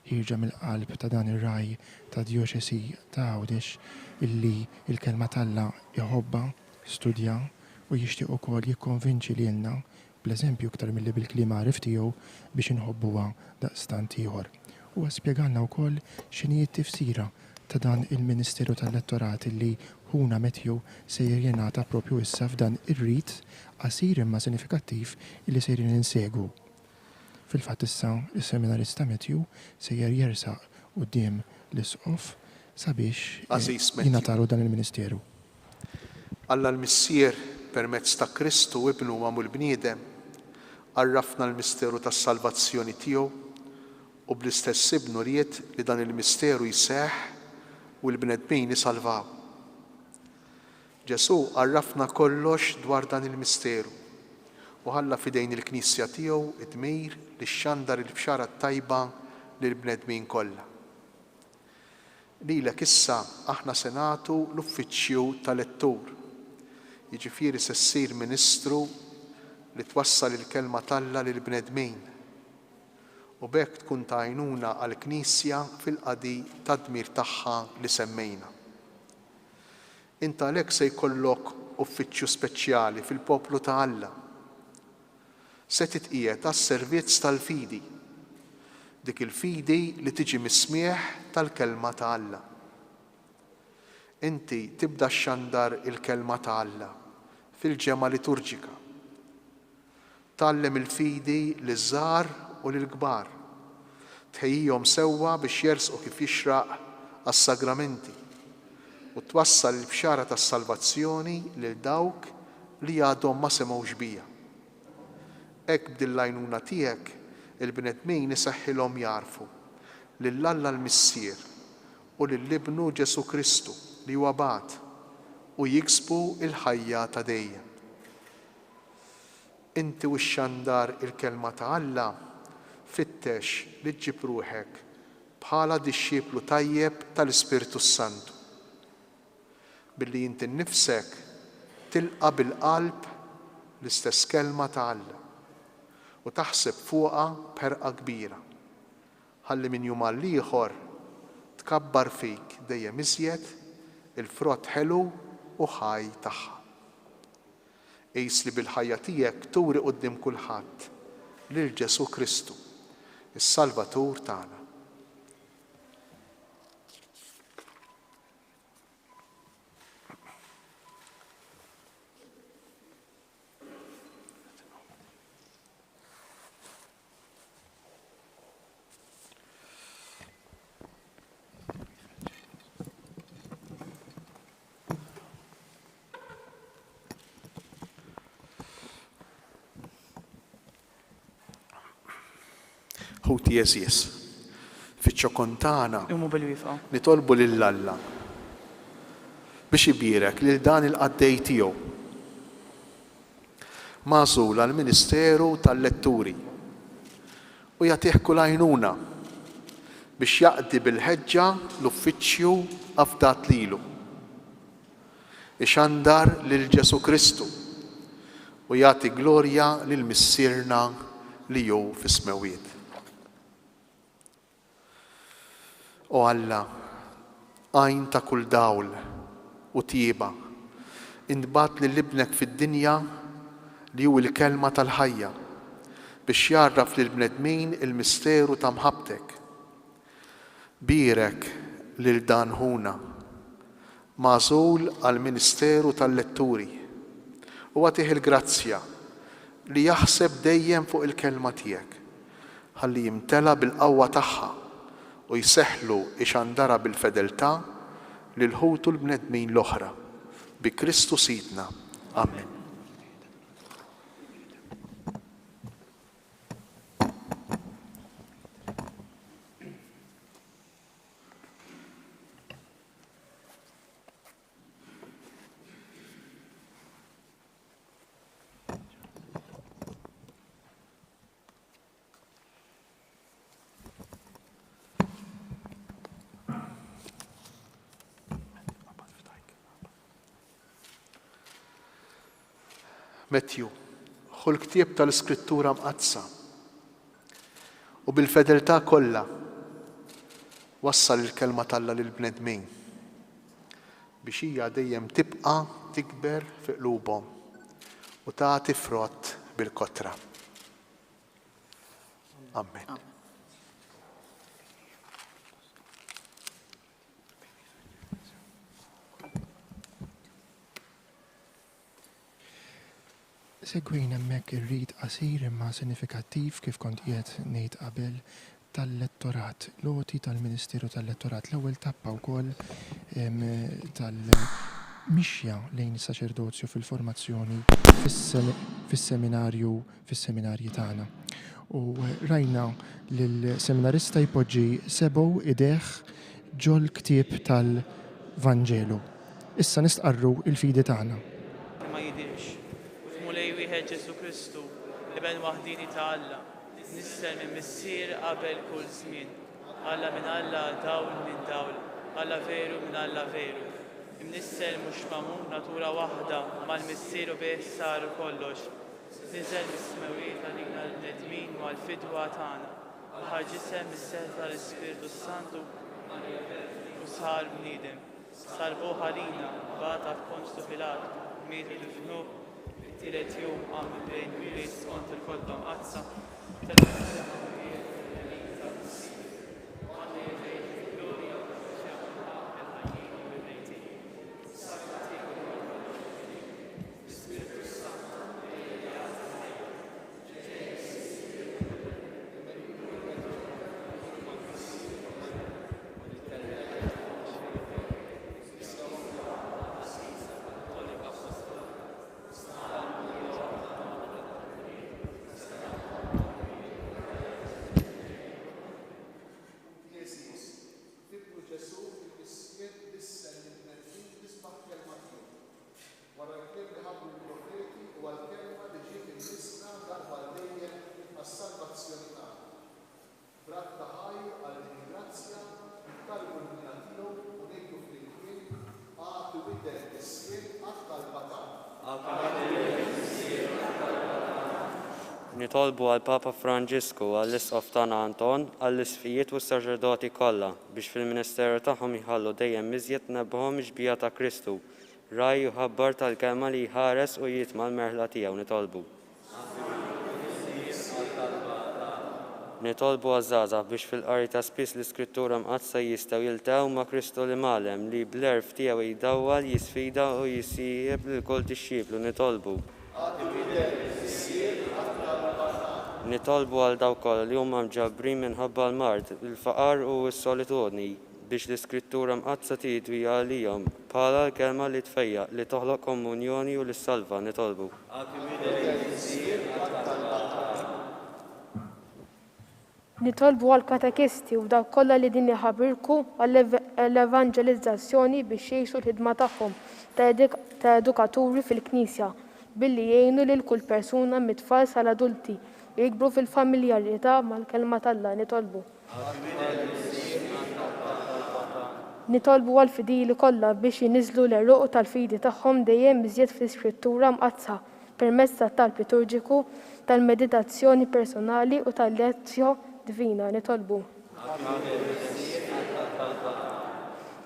ħierġa mill-qalb ta' dan ir-ragħaj tad-Djoċesi ta' Għawdex illi l-Kelma t'Alla jħobbha, studja u jixtieq ukoll jikkonvinċi lilna, bl-eżempju iktar milli bil-kliem għaref tiegħu, biex inħobbuha daqstant ieħor. Huwa spjegalna wkoll x'inhi t-tifsira ta' dan il-ministeru tal-lettorat li ħuna Matthew sejjer jingħata proprju issa f'dan ir-rit qasir imma sinifikattiv illi sejrin insegwu. Fil-fatt issa s-seminarista Matthew sejjer jersaq quddiem l-Isqof sabiex Għażiż Matthew. jingħatalu dan il-ministeru. Alla l-Missier, permezz ta' Kristu Ibnu magħmul bniedem, għarrafna l-misteru tas-salvazzjoni tiegħu u bl-istess Ibnu ried li dan il-misteru jseħħ u l-bnedmin isalvaw. Ġesù għarrafna kollox dwar dan il-misteru u ħalla f'idejn il-Knisja tiegħu d-dmir li xxandar il-Bxara t-Tajba lill-bnedmin kollha. Lilek issa aħna se nagħtu l-uffiċċju ta' lettur, jiġifieri se ssir ministru li twassal il-Kelma t'Alla lill-bnedmin. u b'hekk tkun ta' għajnuna għall-Knisja fil-qadi tad-dmir tagħha li semmejna. Int għalhekk se jkollok uffiċċju speċjali fil-poplu ta' Alla. Se titqiegħed għas-servizz tal-fidi, dik il-fidi li tiġi mis-smigħ tal-Kelma ta' Alla. Inti tibda xxandar il-Kelma ta' Alla fil-ġemgħa liturġika. Tgħallem il-fidi liż-żgħar u lill-kbar. Tħejjihom sewwa biex jersqu kif jixraq għas-sagramenti u twassal il-bxara tas-salvazzjoni lil dawk li għadhom ma semgħux biha. Hekk b'din l-għajnuna tiegħek il-bnedmin iseħħilhom jagħrfu lil Alla l-Missier u lil Ibnu Ġesù Kristu li huwa bagħat u jiksbu l-ħajja ta' dejjem. Inti u xxandar il-Kelma ta' Alla, fittex li ġġib ruħek bħala dixxiplu tajjeb tal-Ispirtu s-Santu. Billi inti nnifsek tilqa' bil-qalb l-istess Kelma ta' Alla u taħseb fuqha b'ħerqa kbira, ħalli minn jum għall-ieħor tkabbar fik dejjem iżjed il-frott ħelu u ħaj tagħha. Qis li bil-ħajja tiegħek turi quddiem kulħadd lil Ġesù Kristu, is-Salvatur tagħna. Ħuti għeżież, fiċ-ċokon tagħna nitolbu lil Alla biex ibierek lil dan il-qaddej tiegħu magħżul għall-ministeru tal-letturi u jagħtih kull għajnuna biex jaqdi bil-ħeġġa l-uffiċċju afdat lilu. Ixandar lil Ġesù Kristu u jagħti glorja lil Missierna li hu fis-smewwiet. O Alla, għajn ta' kull dawl u tjieba, int bgħatt lil Ibnek fid-dinja li hu l-Kelma tal-ħajja, biex jgħarraf lill-bnedmin il-misteru ta' mħabbtek. Bierek. lil dan ħuna, magħżul għall-ministeru tal-letturi, u agħtih il-grazzja li jaħseb dejjem fuq il-Kelma tiegħek, ħalli jimtela bil-qawwa tagħha u jseħħlu jxandarha bil-fedeltà lil ħutu l-bnedmin l-oħra. Bi Kristu Sidna. Amen. Matthew, ħu l-ktieb tal-Iskrittura Mqaddsa u bil-fedeltà kollha wassal il-kelma t'Alla lill-bnedmin biex hija dejjem tibqa' tikber fi qlubhom u tagħti frott bil-kotra. Amen. Segwejna hemmhekk ir-rit qasir imma sinifikattiv kif kont qiegħed ngħid qabel tal-lettorat, l-għoti tal-Ministeru tal-Lettorat, l-ewwel tappa wkoll tal-mixja lejn is-saċerdozju fil-formazzjoni fis-seminarju fis-seminarji tagħna. U rajna lill-seminarista jpoġġi sebgħu idejh ġol-ktieb tal-Vanġelu. Issa nistqarru l-fidi tagħna. Li ma jidhirx, u f'Mulej wieħed Ġesù Kristu, l-Iben waħdieni ta' Alla, mnissel minn Missier qabel kull żmien, Alla minn Alla, dawl minn dawl, Alla veru minn Alla veru, imnissel mhux magħmul, natura waħda mal-Missier u bih sar kollox, Niżel mis-smewwiet għalina l-bnedmin u għall-fidwa tagħna, u ħa ġisem mis-setgħa tal-Ispirtu s-Santu u sar bniedem. Salbuh għalina, bata f'Ponzju Pilatu, miet u difnuh, fit-tielet jum qam minn bejn l-imwiet skont il-Kotba Mqaddsa, tela' fis-sema u qiegħed fuq il-lemin tal-Missier, u għandu jerġa' jiġi fil-glorja biex jagħmel ħaqq il-ħajjin u l-mejtin. Is-saltna tiegħu ma jkollhiex tmiem. Għeżież, f'Ibnu Ġesù il-Missier lissen lill-bnedmin bl-isbaħ kelma tiegħu. Wara l-kliem li ħabbru l-profeti u għall-kelma li ġiet imnissla darba għal dejjem għas-salvazzjoni tagħna. B'radd ta' ħajr għal din il-grazzja, nittalbu l-ħniena tiegħu u ngħidu flimkien, Agħti widen, Missier, għat-talba tagħna. Agħti widen, Missier, għat-talba tagħna. Nitolbu għall-Papa Franġisku, għall-Isqof tagħna Anton, għall-Isqfijiet u s-saċerdoti kollha, biex fil-ministeru tagħhom jħallu dejjem iżjed tnebbħhom ix-xbieha ta' Kristu, Ragħaj u ħabbar tal-Kelma li jħares u jitma' l-merħla tiegħu, nitolbu. Nitolbu għaż-żgħażagħ biex fil-qari ta' spiss l-Iskrittura Mqaddsa jistgħu jiltaqgħu ma' Kristu l-Imgħallem li bl-għerf tiegħu jdawwal, jisfida u jsieħeb lil kull dixxiplu, nitolbu. Nitolbu għal dawk kollha li huma mġabbrin minħabba l-mard, il-faqar u s-solitudni. Biex l-Iskrittura Mqaddsa tidwi għalihom bħala l-Kelma li tfejjaq, li toħloq komunjoni u li ssalva, nitolbu. Nitolbu għall-katekisti u dawk kollha li din iħabirku għall-evanġelizzazzjoni biex jgħixu l-ħidma tagħhom ta' edukaturi fil-Knisja billi jgħinu lil kull persuna mit-tfal sal-adulti jikbru fil-familjarità mal-Kelma t'Alla, nitolbu. Nitolbu għall-fidili kollha biex jniżżlu l-għeruq tal-fidi tagħhom dejjem iżjed fl-Iskrittura Mqaddsa permezz tat-talb liturġiku, tal-meditazzjoni personali u tal-lectio divina. Nitolbu.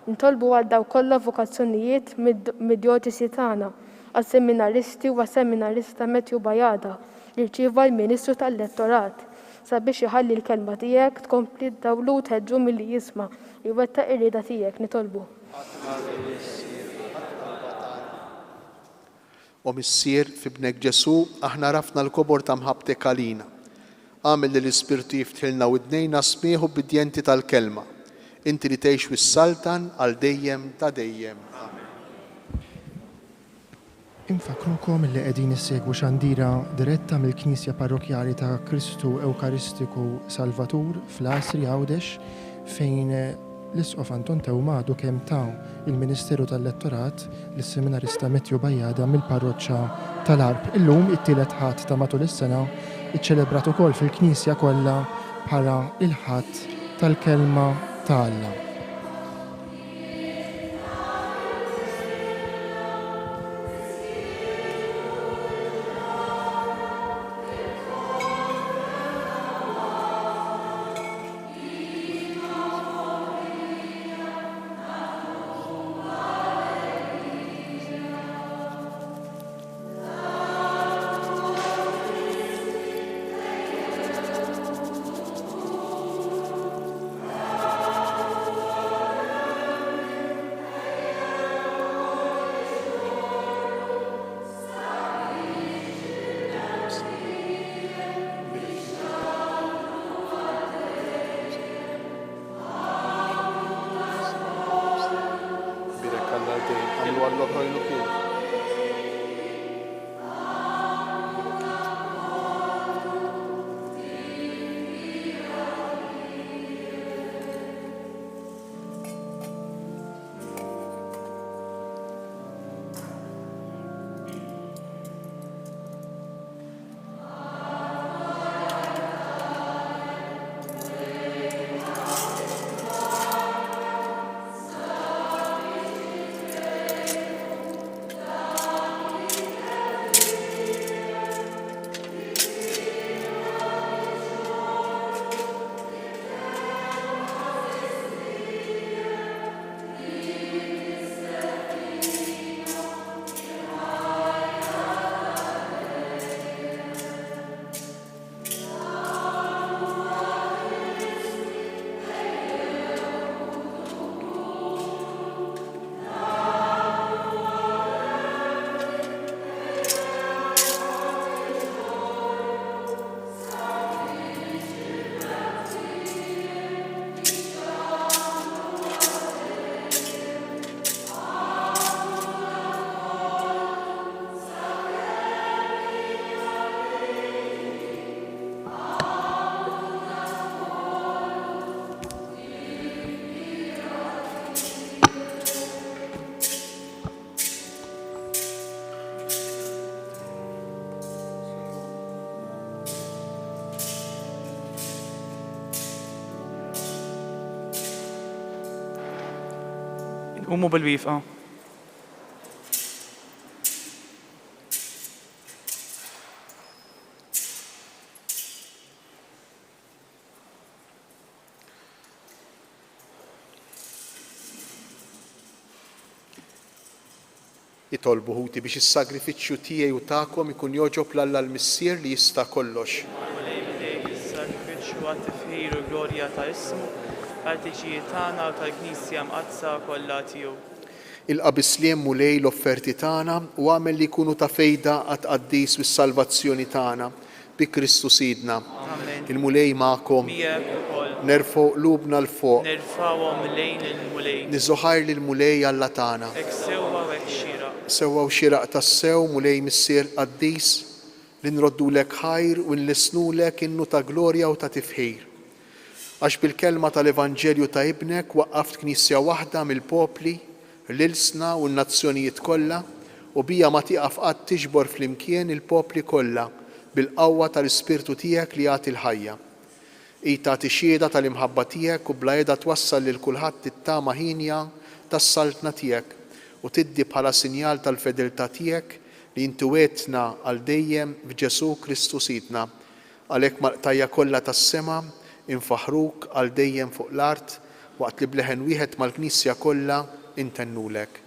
Nitolbu għal dawk kollha vokazzjonijiet mid-djoċesi tagħna, għas-seminaristi u għas-seminarista Matthew Bajada li rċieva l-Ministru tal-Lettorat. sabiex iħalli l-Kelma tiegħek tkompli ddawlu u tħeġġu milli jisma' u jwettaq ir-rieda tiegħek. Nitolbu. Missier, għat-talba tagħna. O Missier, f'Ibnek Ġesù, aħna għarafna l-kobor ta' mħabbtek għalina. Agħmel li l-Ispirtu jiftħilna widnejna għas-smigħ ubbidjenti tal-Kelma. Inti li tgħix u ssaltan għal dejjem ta' dejjem. Amen. Infakkrukom li qegħdin issegwu xandira diretta mill-Knisja Parrokkjali ta' Kristu Ewkaristiku Salvatur fl-Għasri Għawdex fejn l-Isqof Anton Teuma għadu kemm ta l-ministeru tal-lettorat lis-seminarista Matthew Bajada mill-parroċċa tal-Għarb. Illum, it-tielet Ħadd ta' matul is-sena, iċċelebrat ukoll fil-Knisja kollha bħala l-Ħadd tal-Kelma ta' Alla. Birek Alla għal dejjem, għamlu għall-oħrajn ukoll. Inqumu bil-wieqfa. Itolbu, ħuti, biex is-sagrifiċċju tiegħi u tagħkom ikun jogħġob 'l Alla l-Missier li jista' kollox. Mulej f'idejk is-sagrifiċċju għat-tifħir u l-glorja ta' ismu, għall-ħtiġijiet tagħna u tal-Knisja Mqaddsa kollha tiegħu. Ilqa' bis-sliem, Mulej, l-offerti tagħna u agħmel li jkunu ta' fejda għat-tqaddis u s-salvazzjoni tagħna, Bi Kristu Sidna. Amen. Il-Mulej magħkom. Miegħek ukoll. Nerfgħu qlubna 'l fuq. Nerfgħuhom lejn il-Mulej. Niżżu ħajr lill-Mulej Alla tagħna. Hekk sewwa u hekk xieraq. Sewwa u xieraq tassew, Mulej Missier qaddis, li nroddulek ħajr u nlissnulek innu ta' glorja u ta' tifħir. Għax bil-kelma tal-Evanġelju ta' Ibnek waqqaft Knisja waħda mill-popli, l-ilsna u n-nazzjonijiet kollha, u bija ma tieqaf qatt tiġbor flimkien il-popli kollha bil-qawwa tal-Ispirtu tiegħek li jagħti l-ħajja. Hi tagħti xhieda tal-imħabba tiegħek u bla heda twassal lil kulħadd it-tama hienja tas-Saltna tiegħek, u tiddi bħala sinjal tal-fedeltà tiegħek li inti wegħdtna għal dejjem f'Ġesù Kristu Sidna. Għalhekk mal-qtajja' kollha tas-sema infaħħruk għal dejjem fuq l-art, waqt li b'leħen wieħed mal-Knisja kollha intennulek.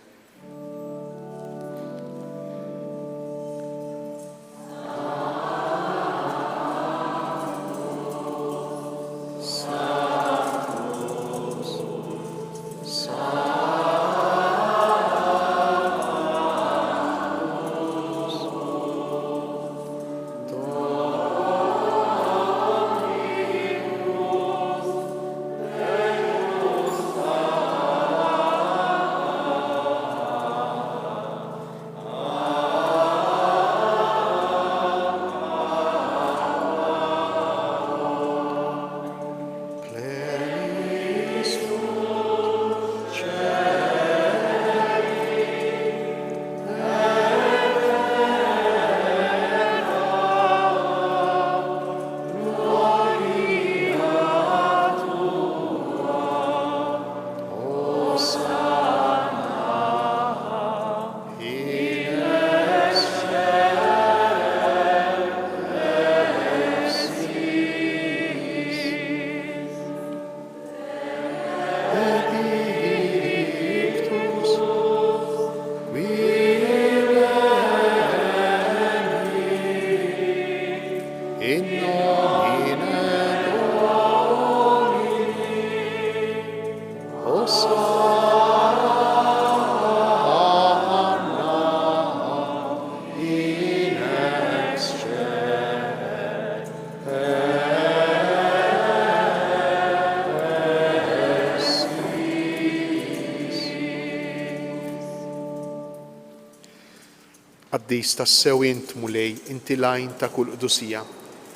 Qaddis tassew int, Mulej, inti l-għajn ta' kull qdusija.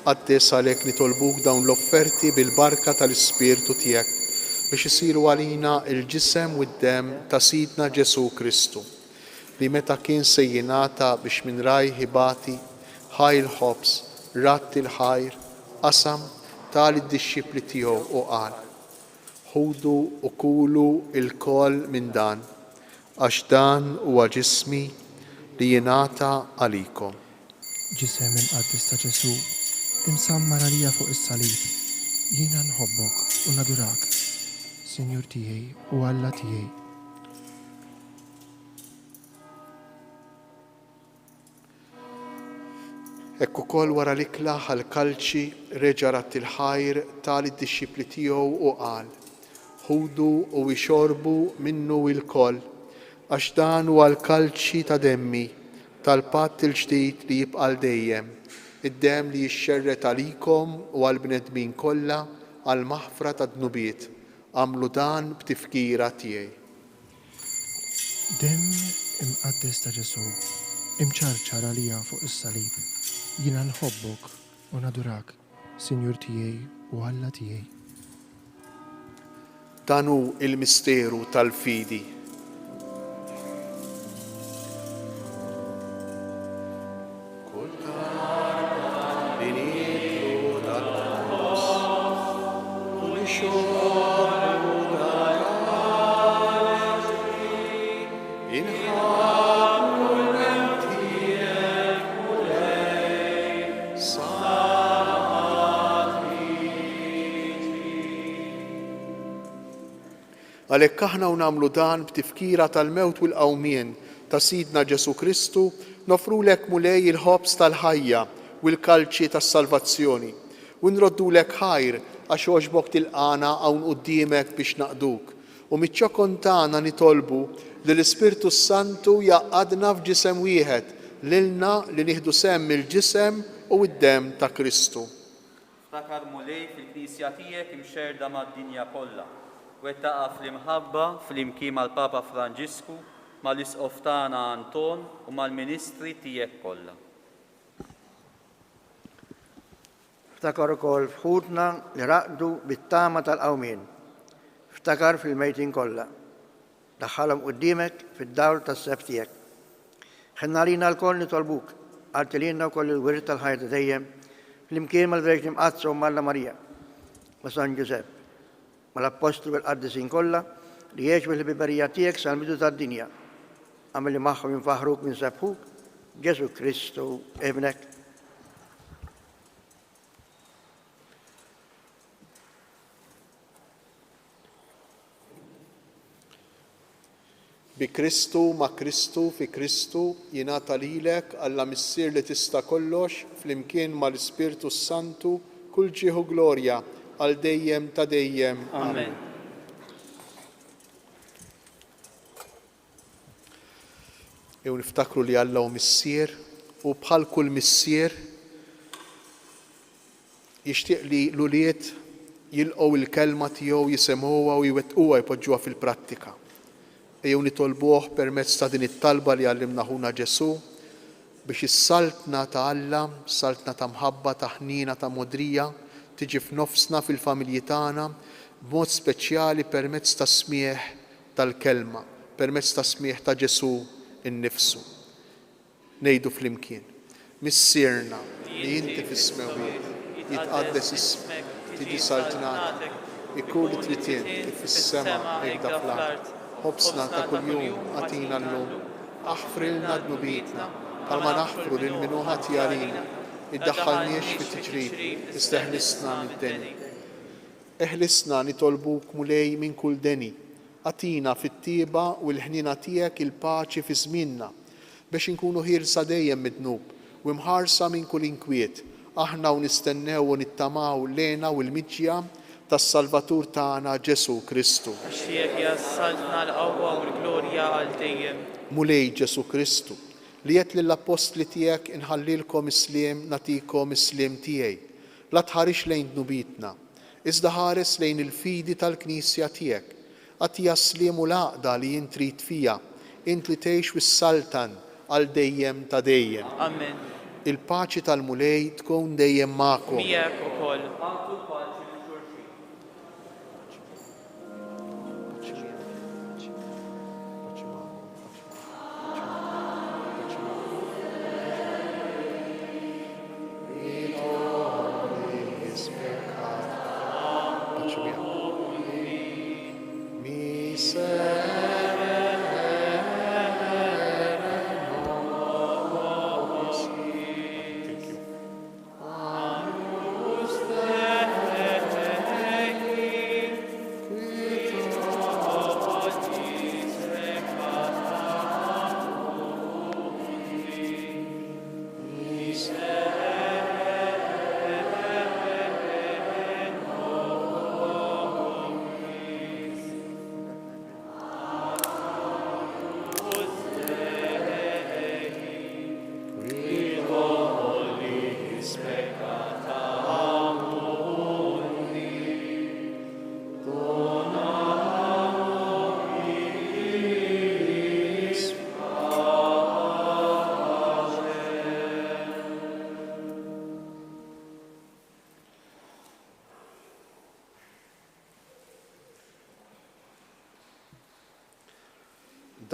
Qaddes għalhekk nitolbuk dawn l-offerti bil-barka tal-Ispirtu tiegħek, biex isiru għalina l-ġisem u d-demm ta' Sidna Ġesù Kristu, li meta kien se jingħata biex minn rajh ibati, ħa l-ħobż, radd il-ħajr, qasam, ta lid-dixxipli tiegħu u qal, Ħudu u kulu lkoll minn dan, għax dan huwa ġismi li jingħata għalikom. Ġisem imqaddes ta' Ġesù, imsammar għalija fuq is-salib, jiena nħobbok u nadurak, Sinjur tiegħi u Alla tiegħi. Hekk ukoll wara l-ikla ħa l-kalċi, reġa' radd il-ħajr, ta lid-dixxipli tiegħu u qal, Ħudu u ixorbu minnu ilkoll, għax dan huwa l-kalċi ta' demmi, tal-patt il-ġdid li jibqa' għal dejjem, id-demm li jixxerred għalikom u għall-bnedmin kollha għall-maħfra tad-dnubiet. Agħmlu dan b'tifkira tiegħi. Demm imqaddes ta' Ġesù, imċarċar għalija fuq is-salib, jiena nħobbok u nadurak, Sinjur tiegħi u Alla tiegħi. Dan hu l-misteru tal-fidi. Kull darba li nieklu dal-ħobż u nixorbu dal-kalċi, inħabbru l-mewt tiegħek, Mulej, sa ma tiġi. Għalhekk aħna u nagħmlu dan b'tifkira tal-mewt u l-qawmien ta' Sidna Ġesù Kristu, noffrulek Mulej il-ħobż tal-ħajja u l-kalċi tas-salvazzjoni, u nroddulek ħajr għax għoġbok tilqagħna hawn quddiemek biex naqduk, u miċ-ċokon tagħna nitolbu li l-Ispirtu s-Santu jgħaqqadna f'ġisem wieħed lilna li nieħdu sehem mill-ġisem u d-demm ta' Kristu. Ftakar Mulej fil-Knisja tiegħek imxerrda mad-dinja kollha, wettaqha fl-imħabba flimkien mal-Papa Franġisku, mal-Isqof tagħna Anton u mal-ministri tiegħek kollha. Ftakar ukoll f'ħutna li raqdu bit-tama tal-qawmien. Ftakar fil-mejtin kollha. Daħħalhom quddiemek fid-dawl tas-sebħ tiegħek. Ħenn għalina lkoll nitolbuk, agħti lilna wkoll il-wirt tal-ħajja ta' dejjem, flimkien mal-Verġni Mqaddsa Omm Alla Marija, ma' San Ġużepp, mal-Appostli u l-qaddisin kollha li għexu fil-ħbiberija tiegħek sal-bidu tad-dinja. Agħmel li magħhom infaħħruk u nsebbħuk, Ġesù Kristu, Ibnek. Bi Kristu, ma' Kristu, fi Kristu, jingħata lilek, Alla Missier li tista' kollox, flimkien ma' l-Ispirtu s-Santu, kull ġieħ u glorja, għal dejjem ta' dejjem. Amen. Ejjew niftakru li Alla hu Missier u bħal kull missier Jixtieq li l-ulied jilqgħu l-kelma tiegħu, jisimgħuha u jwettquha, jpoġġuha fil-prattika. Ejjew nitolbuh permezz ta' din it-talba li għallimna Ħuna Ġesù biex is-Saltna ta' Alla, saltna ta' mħabba, ta' ħniena, ta' mogħdrija, tiġi f'nofsna fil-familji tagħna, b'mod speċjali permezz tas-smigħ tal-Kelma, permezz tas-smigħ ta' Ġesù nnifsu. Ngħidu flimkien, Missierna li inti fis-smewwiet, jitqaddes ismek, tiġi saltnatek, ikun li trid int kif fis-sema hekda fl-art. Ħobżna ta' kuljum agħtina llum. Aħfrilna dnubietna, bħalma naħfru lil min hu ħati għalina. Iddaħħalniex fi tiġrib, iżda eħlisna mid-deni. Eħlisna, nitolbuk, Mulej, minn kull deni. Agħtina fit-tjieba u l-ħniena tiegħek il-paċi fi żmienna, bex inkunu ħielsa dejjem mid-dnub u imħarsa minn kull inkwiet, aħna u nistennew u nittamaw l-hena u l-miġja tas-Salvatur tagħna Ġesù Kristu. Għax tiegħek hija s-saltna, l-qawwa u l-glorja għal dejjem. Mulej Ġesù Kristu, li għedt lill-appostli tiegħek inħallilkom is-sliem nagħtikom is-sliem tiegħi, La tħarisx lejn dnubietna, iżda ħares lejn il-fidi tal-Knisja tiegħek. Agħtiha s-sliem u l-għaqda li int trid fiha, int li tgħix u ssaltan għal dejjem ta' dejjem. Amen. Il-paċi tal-Mulej tkun dejjem magħkom. Miegħek ukoll. Agħtu l-paċi lil xulxin.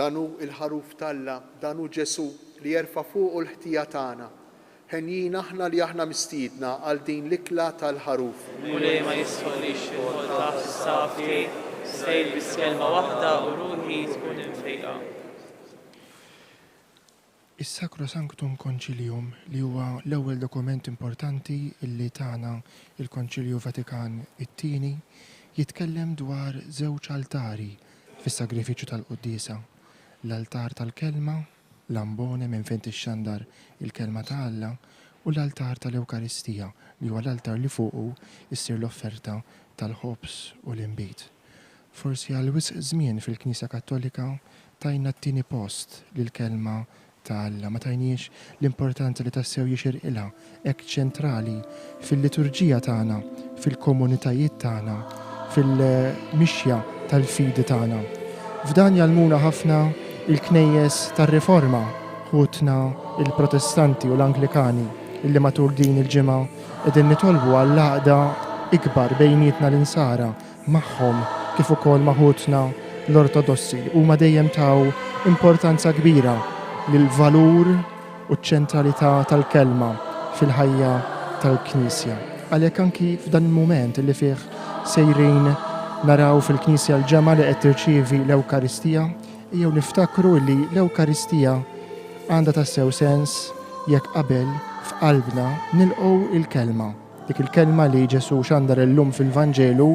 Dan hu l-Ħaruf t'Alla, dan hu Ġesù li jerfa' fuqu l-ħtija tagħna. Henjin aħna li aħna mistiedna għal din l-ikla tal-Ħaruf. Mulej ma jistħoqqlix tidħol taħt is-saqaf tiegħi, iżda għid biss kelma waħda u ruħi tkun imfejqa. Is-Sacrosanctum Concilium, li huwa l-ewwel dokument importanti li tana l-Konċilju Vatikan it-Tieni, jitkellem dwar żewġ altari fis-sagrifiċċju tal-quddiesa, l-altar tal-Kelma, l-ambone minn fejn tixxandar il-Kelma ta' Alla, u l-altar tal-Ewkaristija, li huwa l-altar li fuqu ssir l-offerta tal-ħobż u l-inbid. Forsi għal wisq żmien fil-Knisja Kattolika tajna t-tieni post lill-Kelma ta' Alla, ma tajniex l-importanza li tassew jixirqilha, hekk ċentrali fil-liturġija tagħna, fil-komunitajiet tagħna, fil-mixja tal-fidi tagħna. F'dan jgħallmuna ħafna l-knejjes tar-Riforma, ħutna l-Protestanti u l-Anglikani, illi matul din il-ġimgħa qegħdin nitolbu għall-għaqda ikbar bejnietna l-Insara, magħhom kif ukoll ma' ħutna l-Ortodossi. Huma dejjem taw importanza kbira lill-valur u ċ-ċentralità tal-Kelma fil-ħajja tal-Knisja. Għalhekk anki f'dan il-mument li fih sejrin naraw fil-Knisja l-ġemgħa li qed tirċievi l-Ewkaristija, ejjew niftakru li l-Ewkaristija għandha tassew sens jekk qabel f'qalbna nilqgħu l-Kelma. Dik il-kelma li Ġesù xandar illum fil-Vanġelu,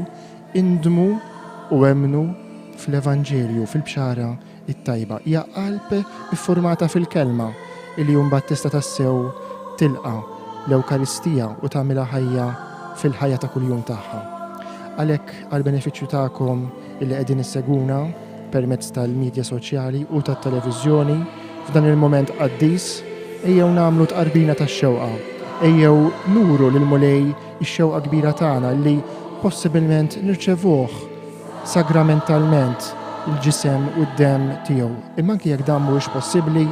indmu u emmnu fl-Evanġelju, fil-Bxara t-Tajba. Hija qalb iffurmata fil-Kelma li mbagħad tista' tassew tilqa' l-Ewkaristija u tagħmilha ħajja fil-ħajja ta' kuljum tagħha. Għalhekk għall-benefiċċju tagħkom illi qegħdin issegwuna permezz tal-midja soċjali u tat-televiżjoni f'dan il-mument qaddis, ejjew nagħmlu tqarbina tax-xewqa. Ejjew nuru lill-Mulej ix-xewqa kbira tagħna li possibilment nirċevuh sagramentalment il-ġisem u d-demm tiegħu. Imma anki jekk dan mhuwiex possibbli,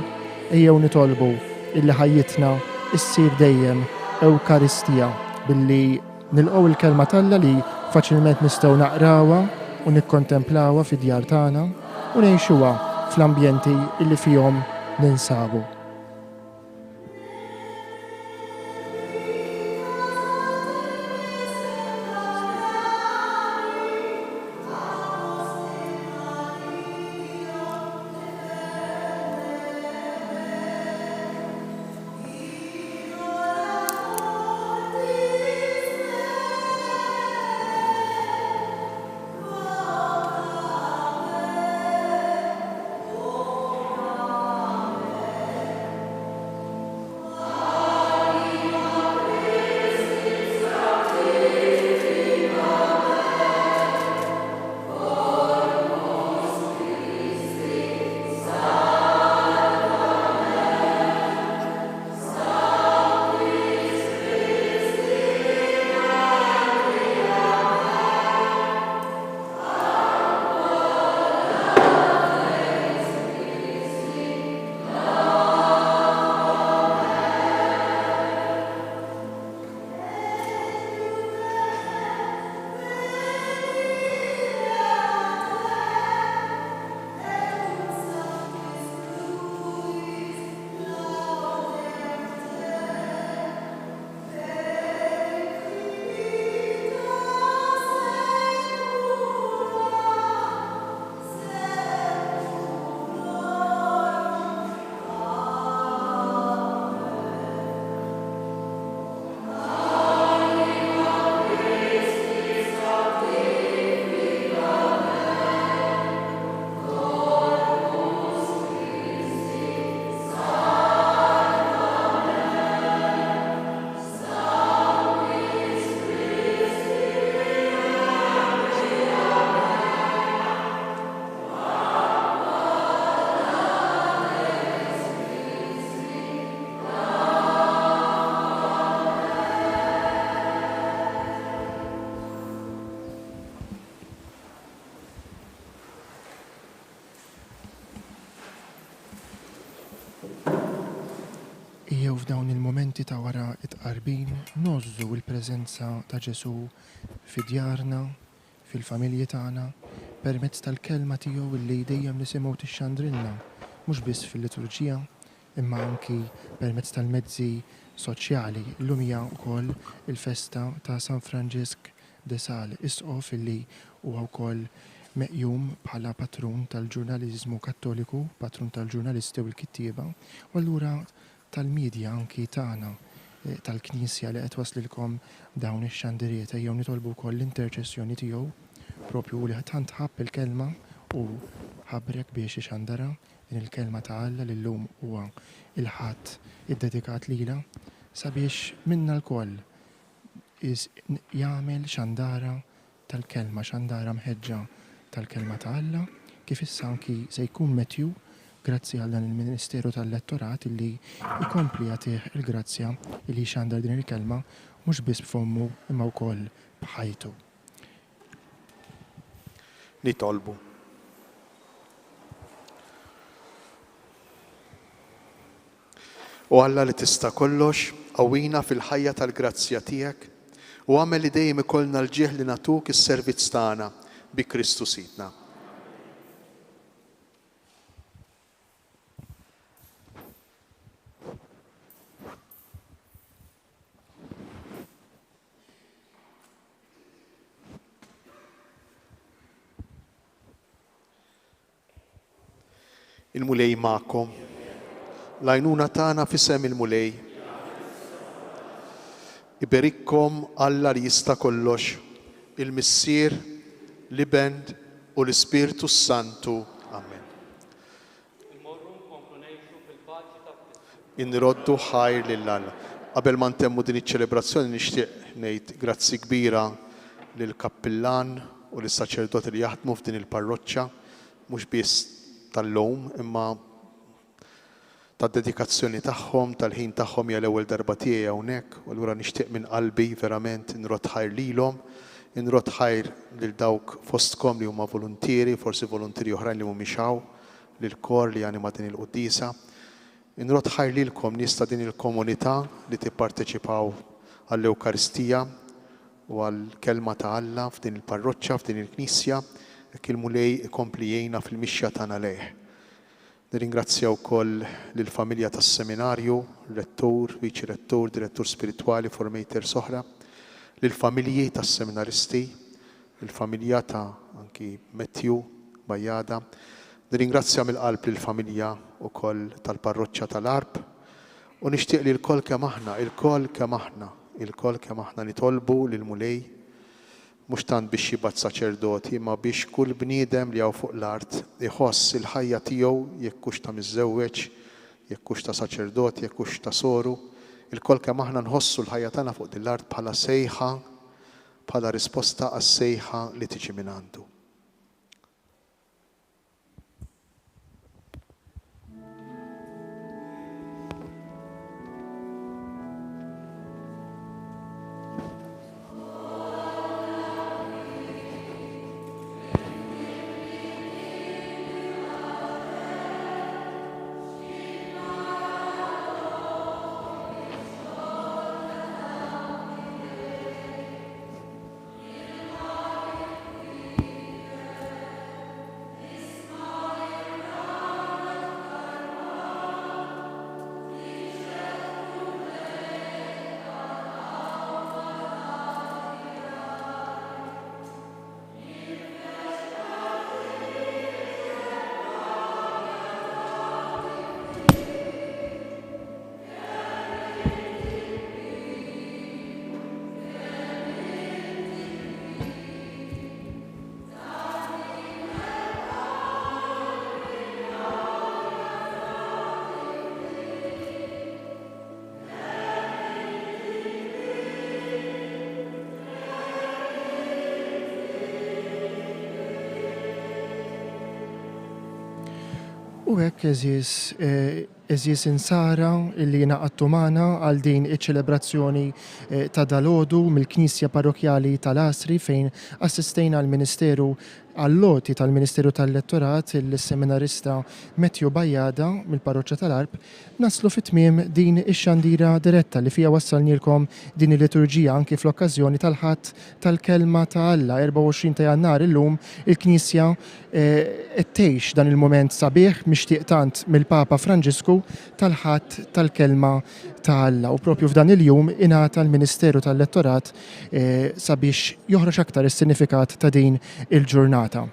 ejjew nitolbu illi ħajjitna ssir dejjem Ewkaristija billi Nilqgħu l-Kelma t'Alla li faċilment nistgħu naqrawha u nikkontemplawha fid-djar tagħna u ngħixuha fl-ambjenti li fihom ninsabu. Ejjew f'dawn il-mumenti ta' wara t-tqarbin ngħożżu l-preżenza ta' Ġesù fi djarna, fil-familji tagħna, permezz tal-Kelma tiegħu li dejjem nisimgħu tixxandrilna, mhux biss fil-liturġija, imma anki permezz tal-mezzi soċjali. Illum hija wkoll il-festa ta' San Franġisk de Sales, isqof illi huwa wkoll meqjum bħala patrun tal-ġurnaliżmu Kattoliku, patrun tal-ġurnalisti u l-kittieba, u allura tal-media anki tagħna, tal-Knisja li qed twasslilkom dawn ix-xandiriet. Ejjew nitolbu wkoll l-interċessjoni tiegħu, propju hu li tant ħabb il-Kelma u ħabrek biex ixandarha, din il-Kelma ta' Alla li llum huwa il-Ħadd iddedikat lilha, sabiex minna lkoll jagħmel xandara tal-Kelma, xandara mħeġġa tal-Kelma ta' Alla, kif issa anki se jkun Matthew, grazzi għal dan il-ministeru tal-lettorat illi jkompli jagħtih il-grazzja illi jxandar din il-Kelma mhux biss b'fommu imma wkoll b'ħajtu. Nitolbu. O Alla li tista' kollox, qawwina fil-ħajja tal-grazzja tiegħek u agħmel li dejjem ikollna l-ġieħ li nagħtuk is-servizz tagħna bi Kristu Sidna. Il-Mulej magħkom. L-għajnuna tagħna f'isem il-Mulej. Iberikkom Alla li jista' kollox, il-Missier, l-Iben u l-Ispirtu s-Santu. Amen. Immorru nkomplu ngħixu fil-paċi ta' Kristu. Inroddu ħajr lil Alla. Qabel ma ntemmu din iċ-ċelebrazzjoni nixtieq ngħid grazzi kbira lill-kappillan u lis-saċerdoti li jaħdmu f'din il-parroċċa mhux biss tal-lum imma tad-dedikazzjoni tagħhom, tal-ħin tagħhom hija l-ewwel darba tiegħi hawnhekk u allura nixtieq minn qalbi verament inrodd ħajr lilhom, inrodd ħajr lil dawk fostkom li huma voluntieri, forsi voluntieri oħrajn li mhumiex hawn, lill-kor li janima din il-quddiesa. Inrodd ħajr lilkom nies ta' din il-komunità li tipparteċipaw għall-Ewkaristija u għall-Kelma ta' Alla f'din il-parroċċa, f'din il-knisja, hekk il-Mulej ikompli jgħinna fil-mixja tagħna lejh. Nirringrazzja wkoll lill-familja tas-seminarju, rettur, viċi rettur, direttur spiritwali, formators oħra, lill-familji tas-seminaristi, il-familja ta' anki Matthew Bajada. Nirringrazzja mill-qalb lill-familja wkoll tal-parroċċa tal-Għarb u nixtieq li lkoll kemm aħna, ilkoll kemm aħna, ilkoll kemm aħna nitolbu lill-Mulej mhux tant biex jibgħat saċerdoti imma biex kull bniedem li hawn fuq l-art iħoss il-ħajja tiegħu jekk hux ta' miżżewweġ, jekk hux ta' saċerdot, jekk hux ta' soru, ilkoll kemm aħna nħossu l-ħajja tagħna fuq din l-art bħala sejħa, bħala risposta għas-sejħa li tiġi mingħandu. U hekk għeżież Għeżież Insara illi ingħaqadtu magħna għal din iċ-ċelebrazzjoni ta' dalgħodu mill-Knisja Parrokkjali tal-Għasri fejn assistejna għall-Ministeru għall-għoti tal-Ministeru tal-Lettorat lis-seminarista Matthew Bajada mill-Parroċċa tal-Għarb, naslu fi tmiem din ix-xandira diretta li fiha wassalnielkom din il-liturġija anki fl-okkażjoni tal-Ħadd tal-Kelma ta' Alla, 24 ta' Jannar illum il-Knisja qed tgħix dan il-mument sabiħ mixtieq tant mill-Papa Franġisku tal-Ħadd tal-Kelma ta' Alla u propju f'dan il-jum ingħata l-Ministeru tal-Lettorat sabiex joħroġ aktar is-sinifikat ta' din il-ġurnata.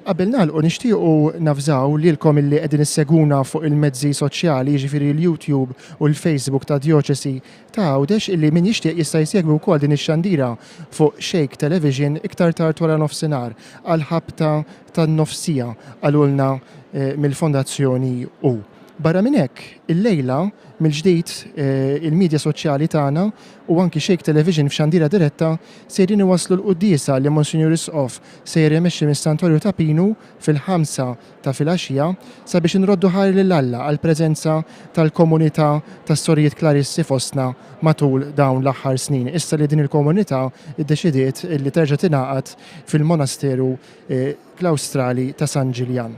Qabel nagħlqu nixtiequ navżaw lilkom illi qegħdin issegwuna fuq il-mezzi soċjali, jiġifieri l-YouTube u l-Facebook tad-Djoċesi ta' Għawdex illi min jixtieq jista' jsegwi wkoll din ix-xandira fuq Shake Television iktar tard wara nofsinhar għall-ħabta tan-nofs siegħa qalulna mill-Fondazzjoni U. Barra minn hekk, illejla, mill-ġdid, il-midja soċjali tagħna u anki Shake Television f'xandira diretta sejrin iwasslu l-quddiesa li Monsinjur Isqof sejjer imexxi mis-Santwarju ta' Pinu fil-ħamsa ta' filgħaxija sabiex inroddu ħajr lil Alla għall-preżenza tal-komunità tas-Sorijiet Klarissi fostna matul dawn l-aħħar snin, issa li din il-komunità ddeċidiet li terġa' tingħaqad fil-monasteru klawstrali ta' San Ġiljan.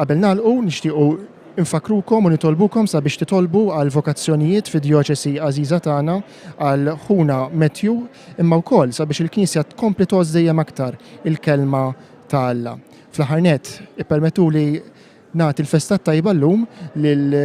Qabel nagħlqu, nixtiequ nfakkrukom u nitolbukom sabiex titolbu għal vokazzjonijiet fid-djoċesi għażiża tagħna, għal ħuna Matthew, imma wkoll sabiex il-Knisja tkompli tgħożż dejjem aktar il-Kelma ta' Alla. Fl-aħħar nett, ippermettuli nagħti l-festa t-tajba llum lil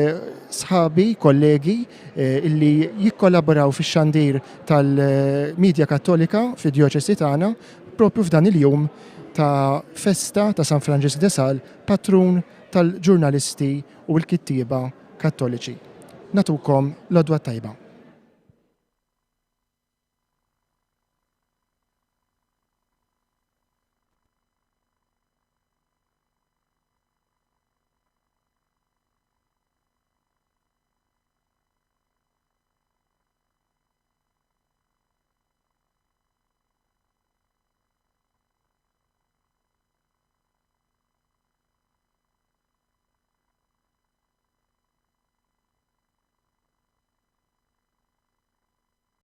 sħabi, kollegi, illi jikkollaboraw fix-xandir tal-midja Kattolika fid-djoċesi tagħna, propju f'dan il-jum ta' festa ta' San Franġisk de Sales, patrun tal-ġurnalisti u l-kittieba Kattoliċi. Nagħtukom l-għodwa t-tajba.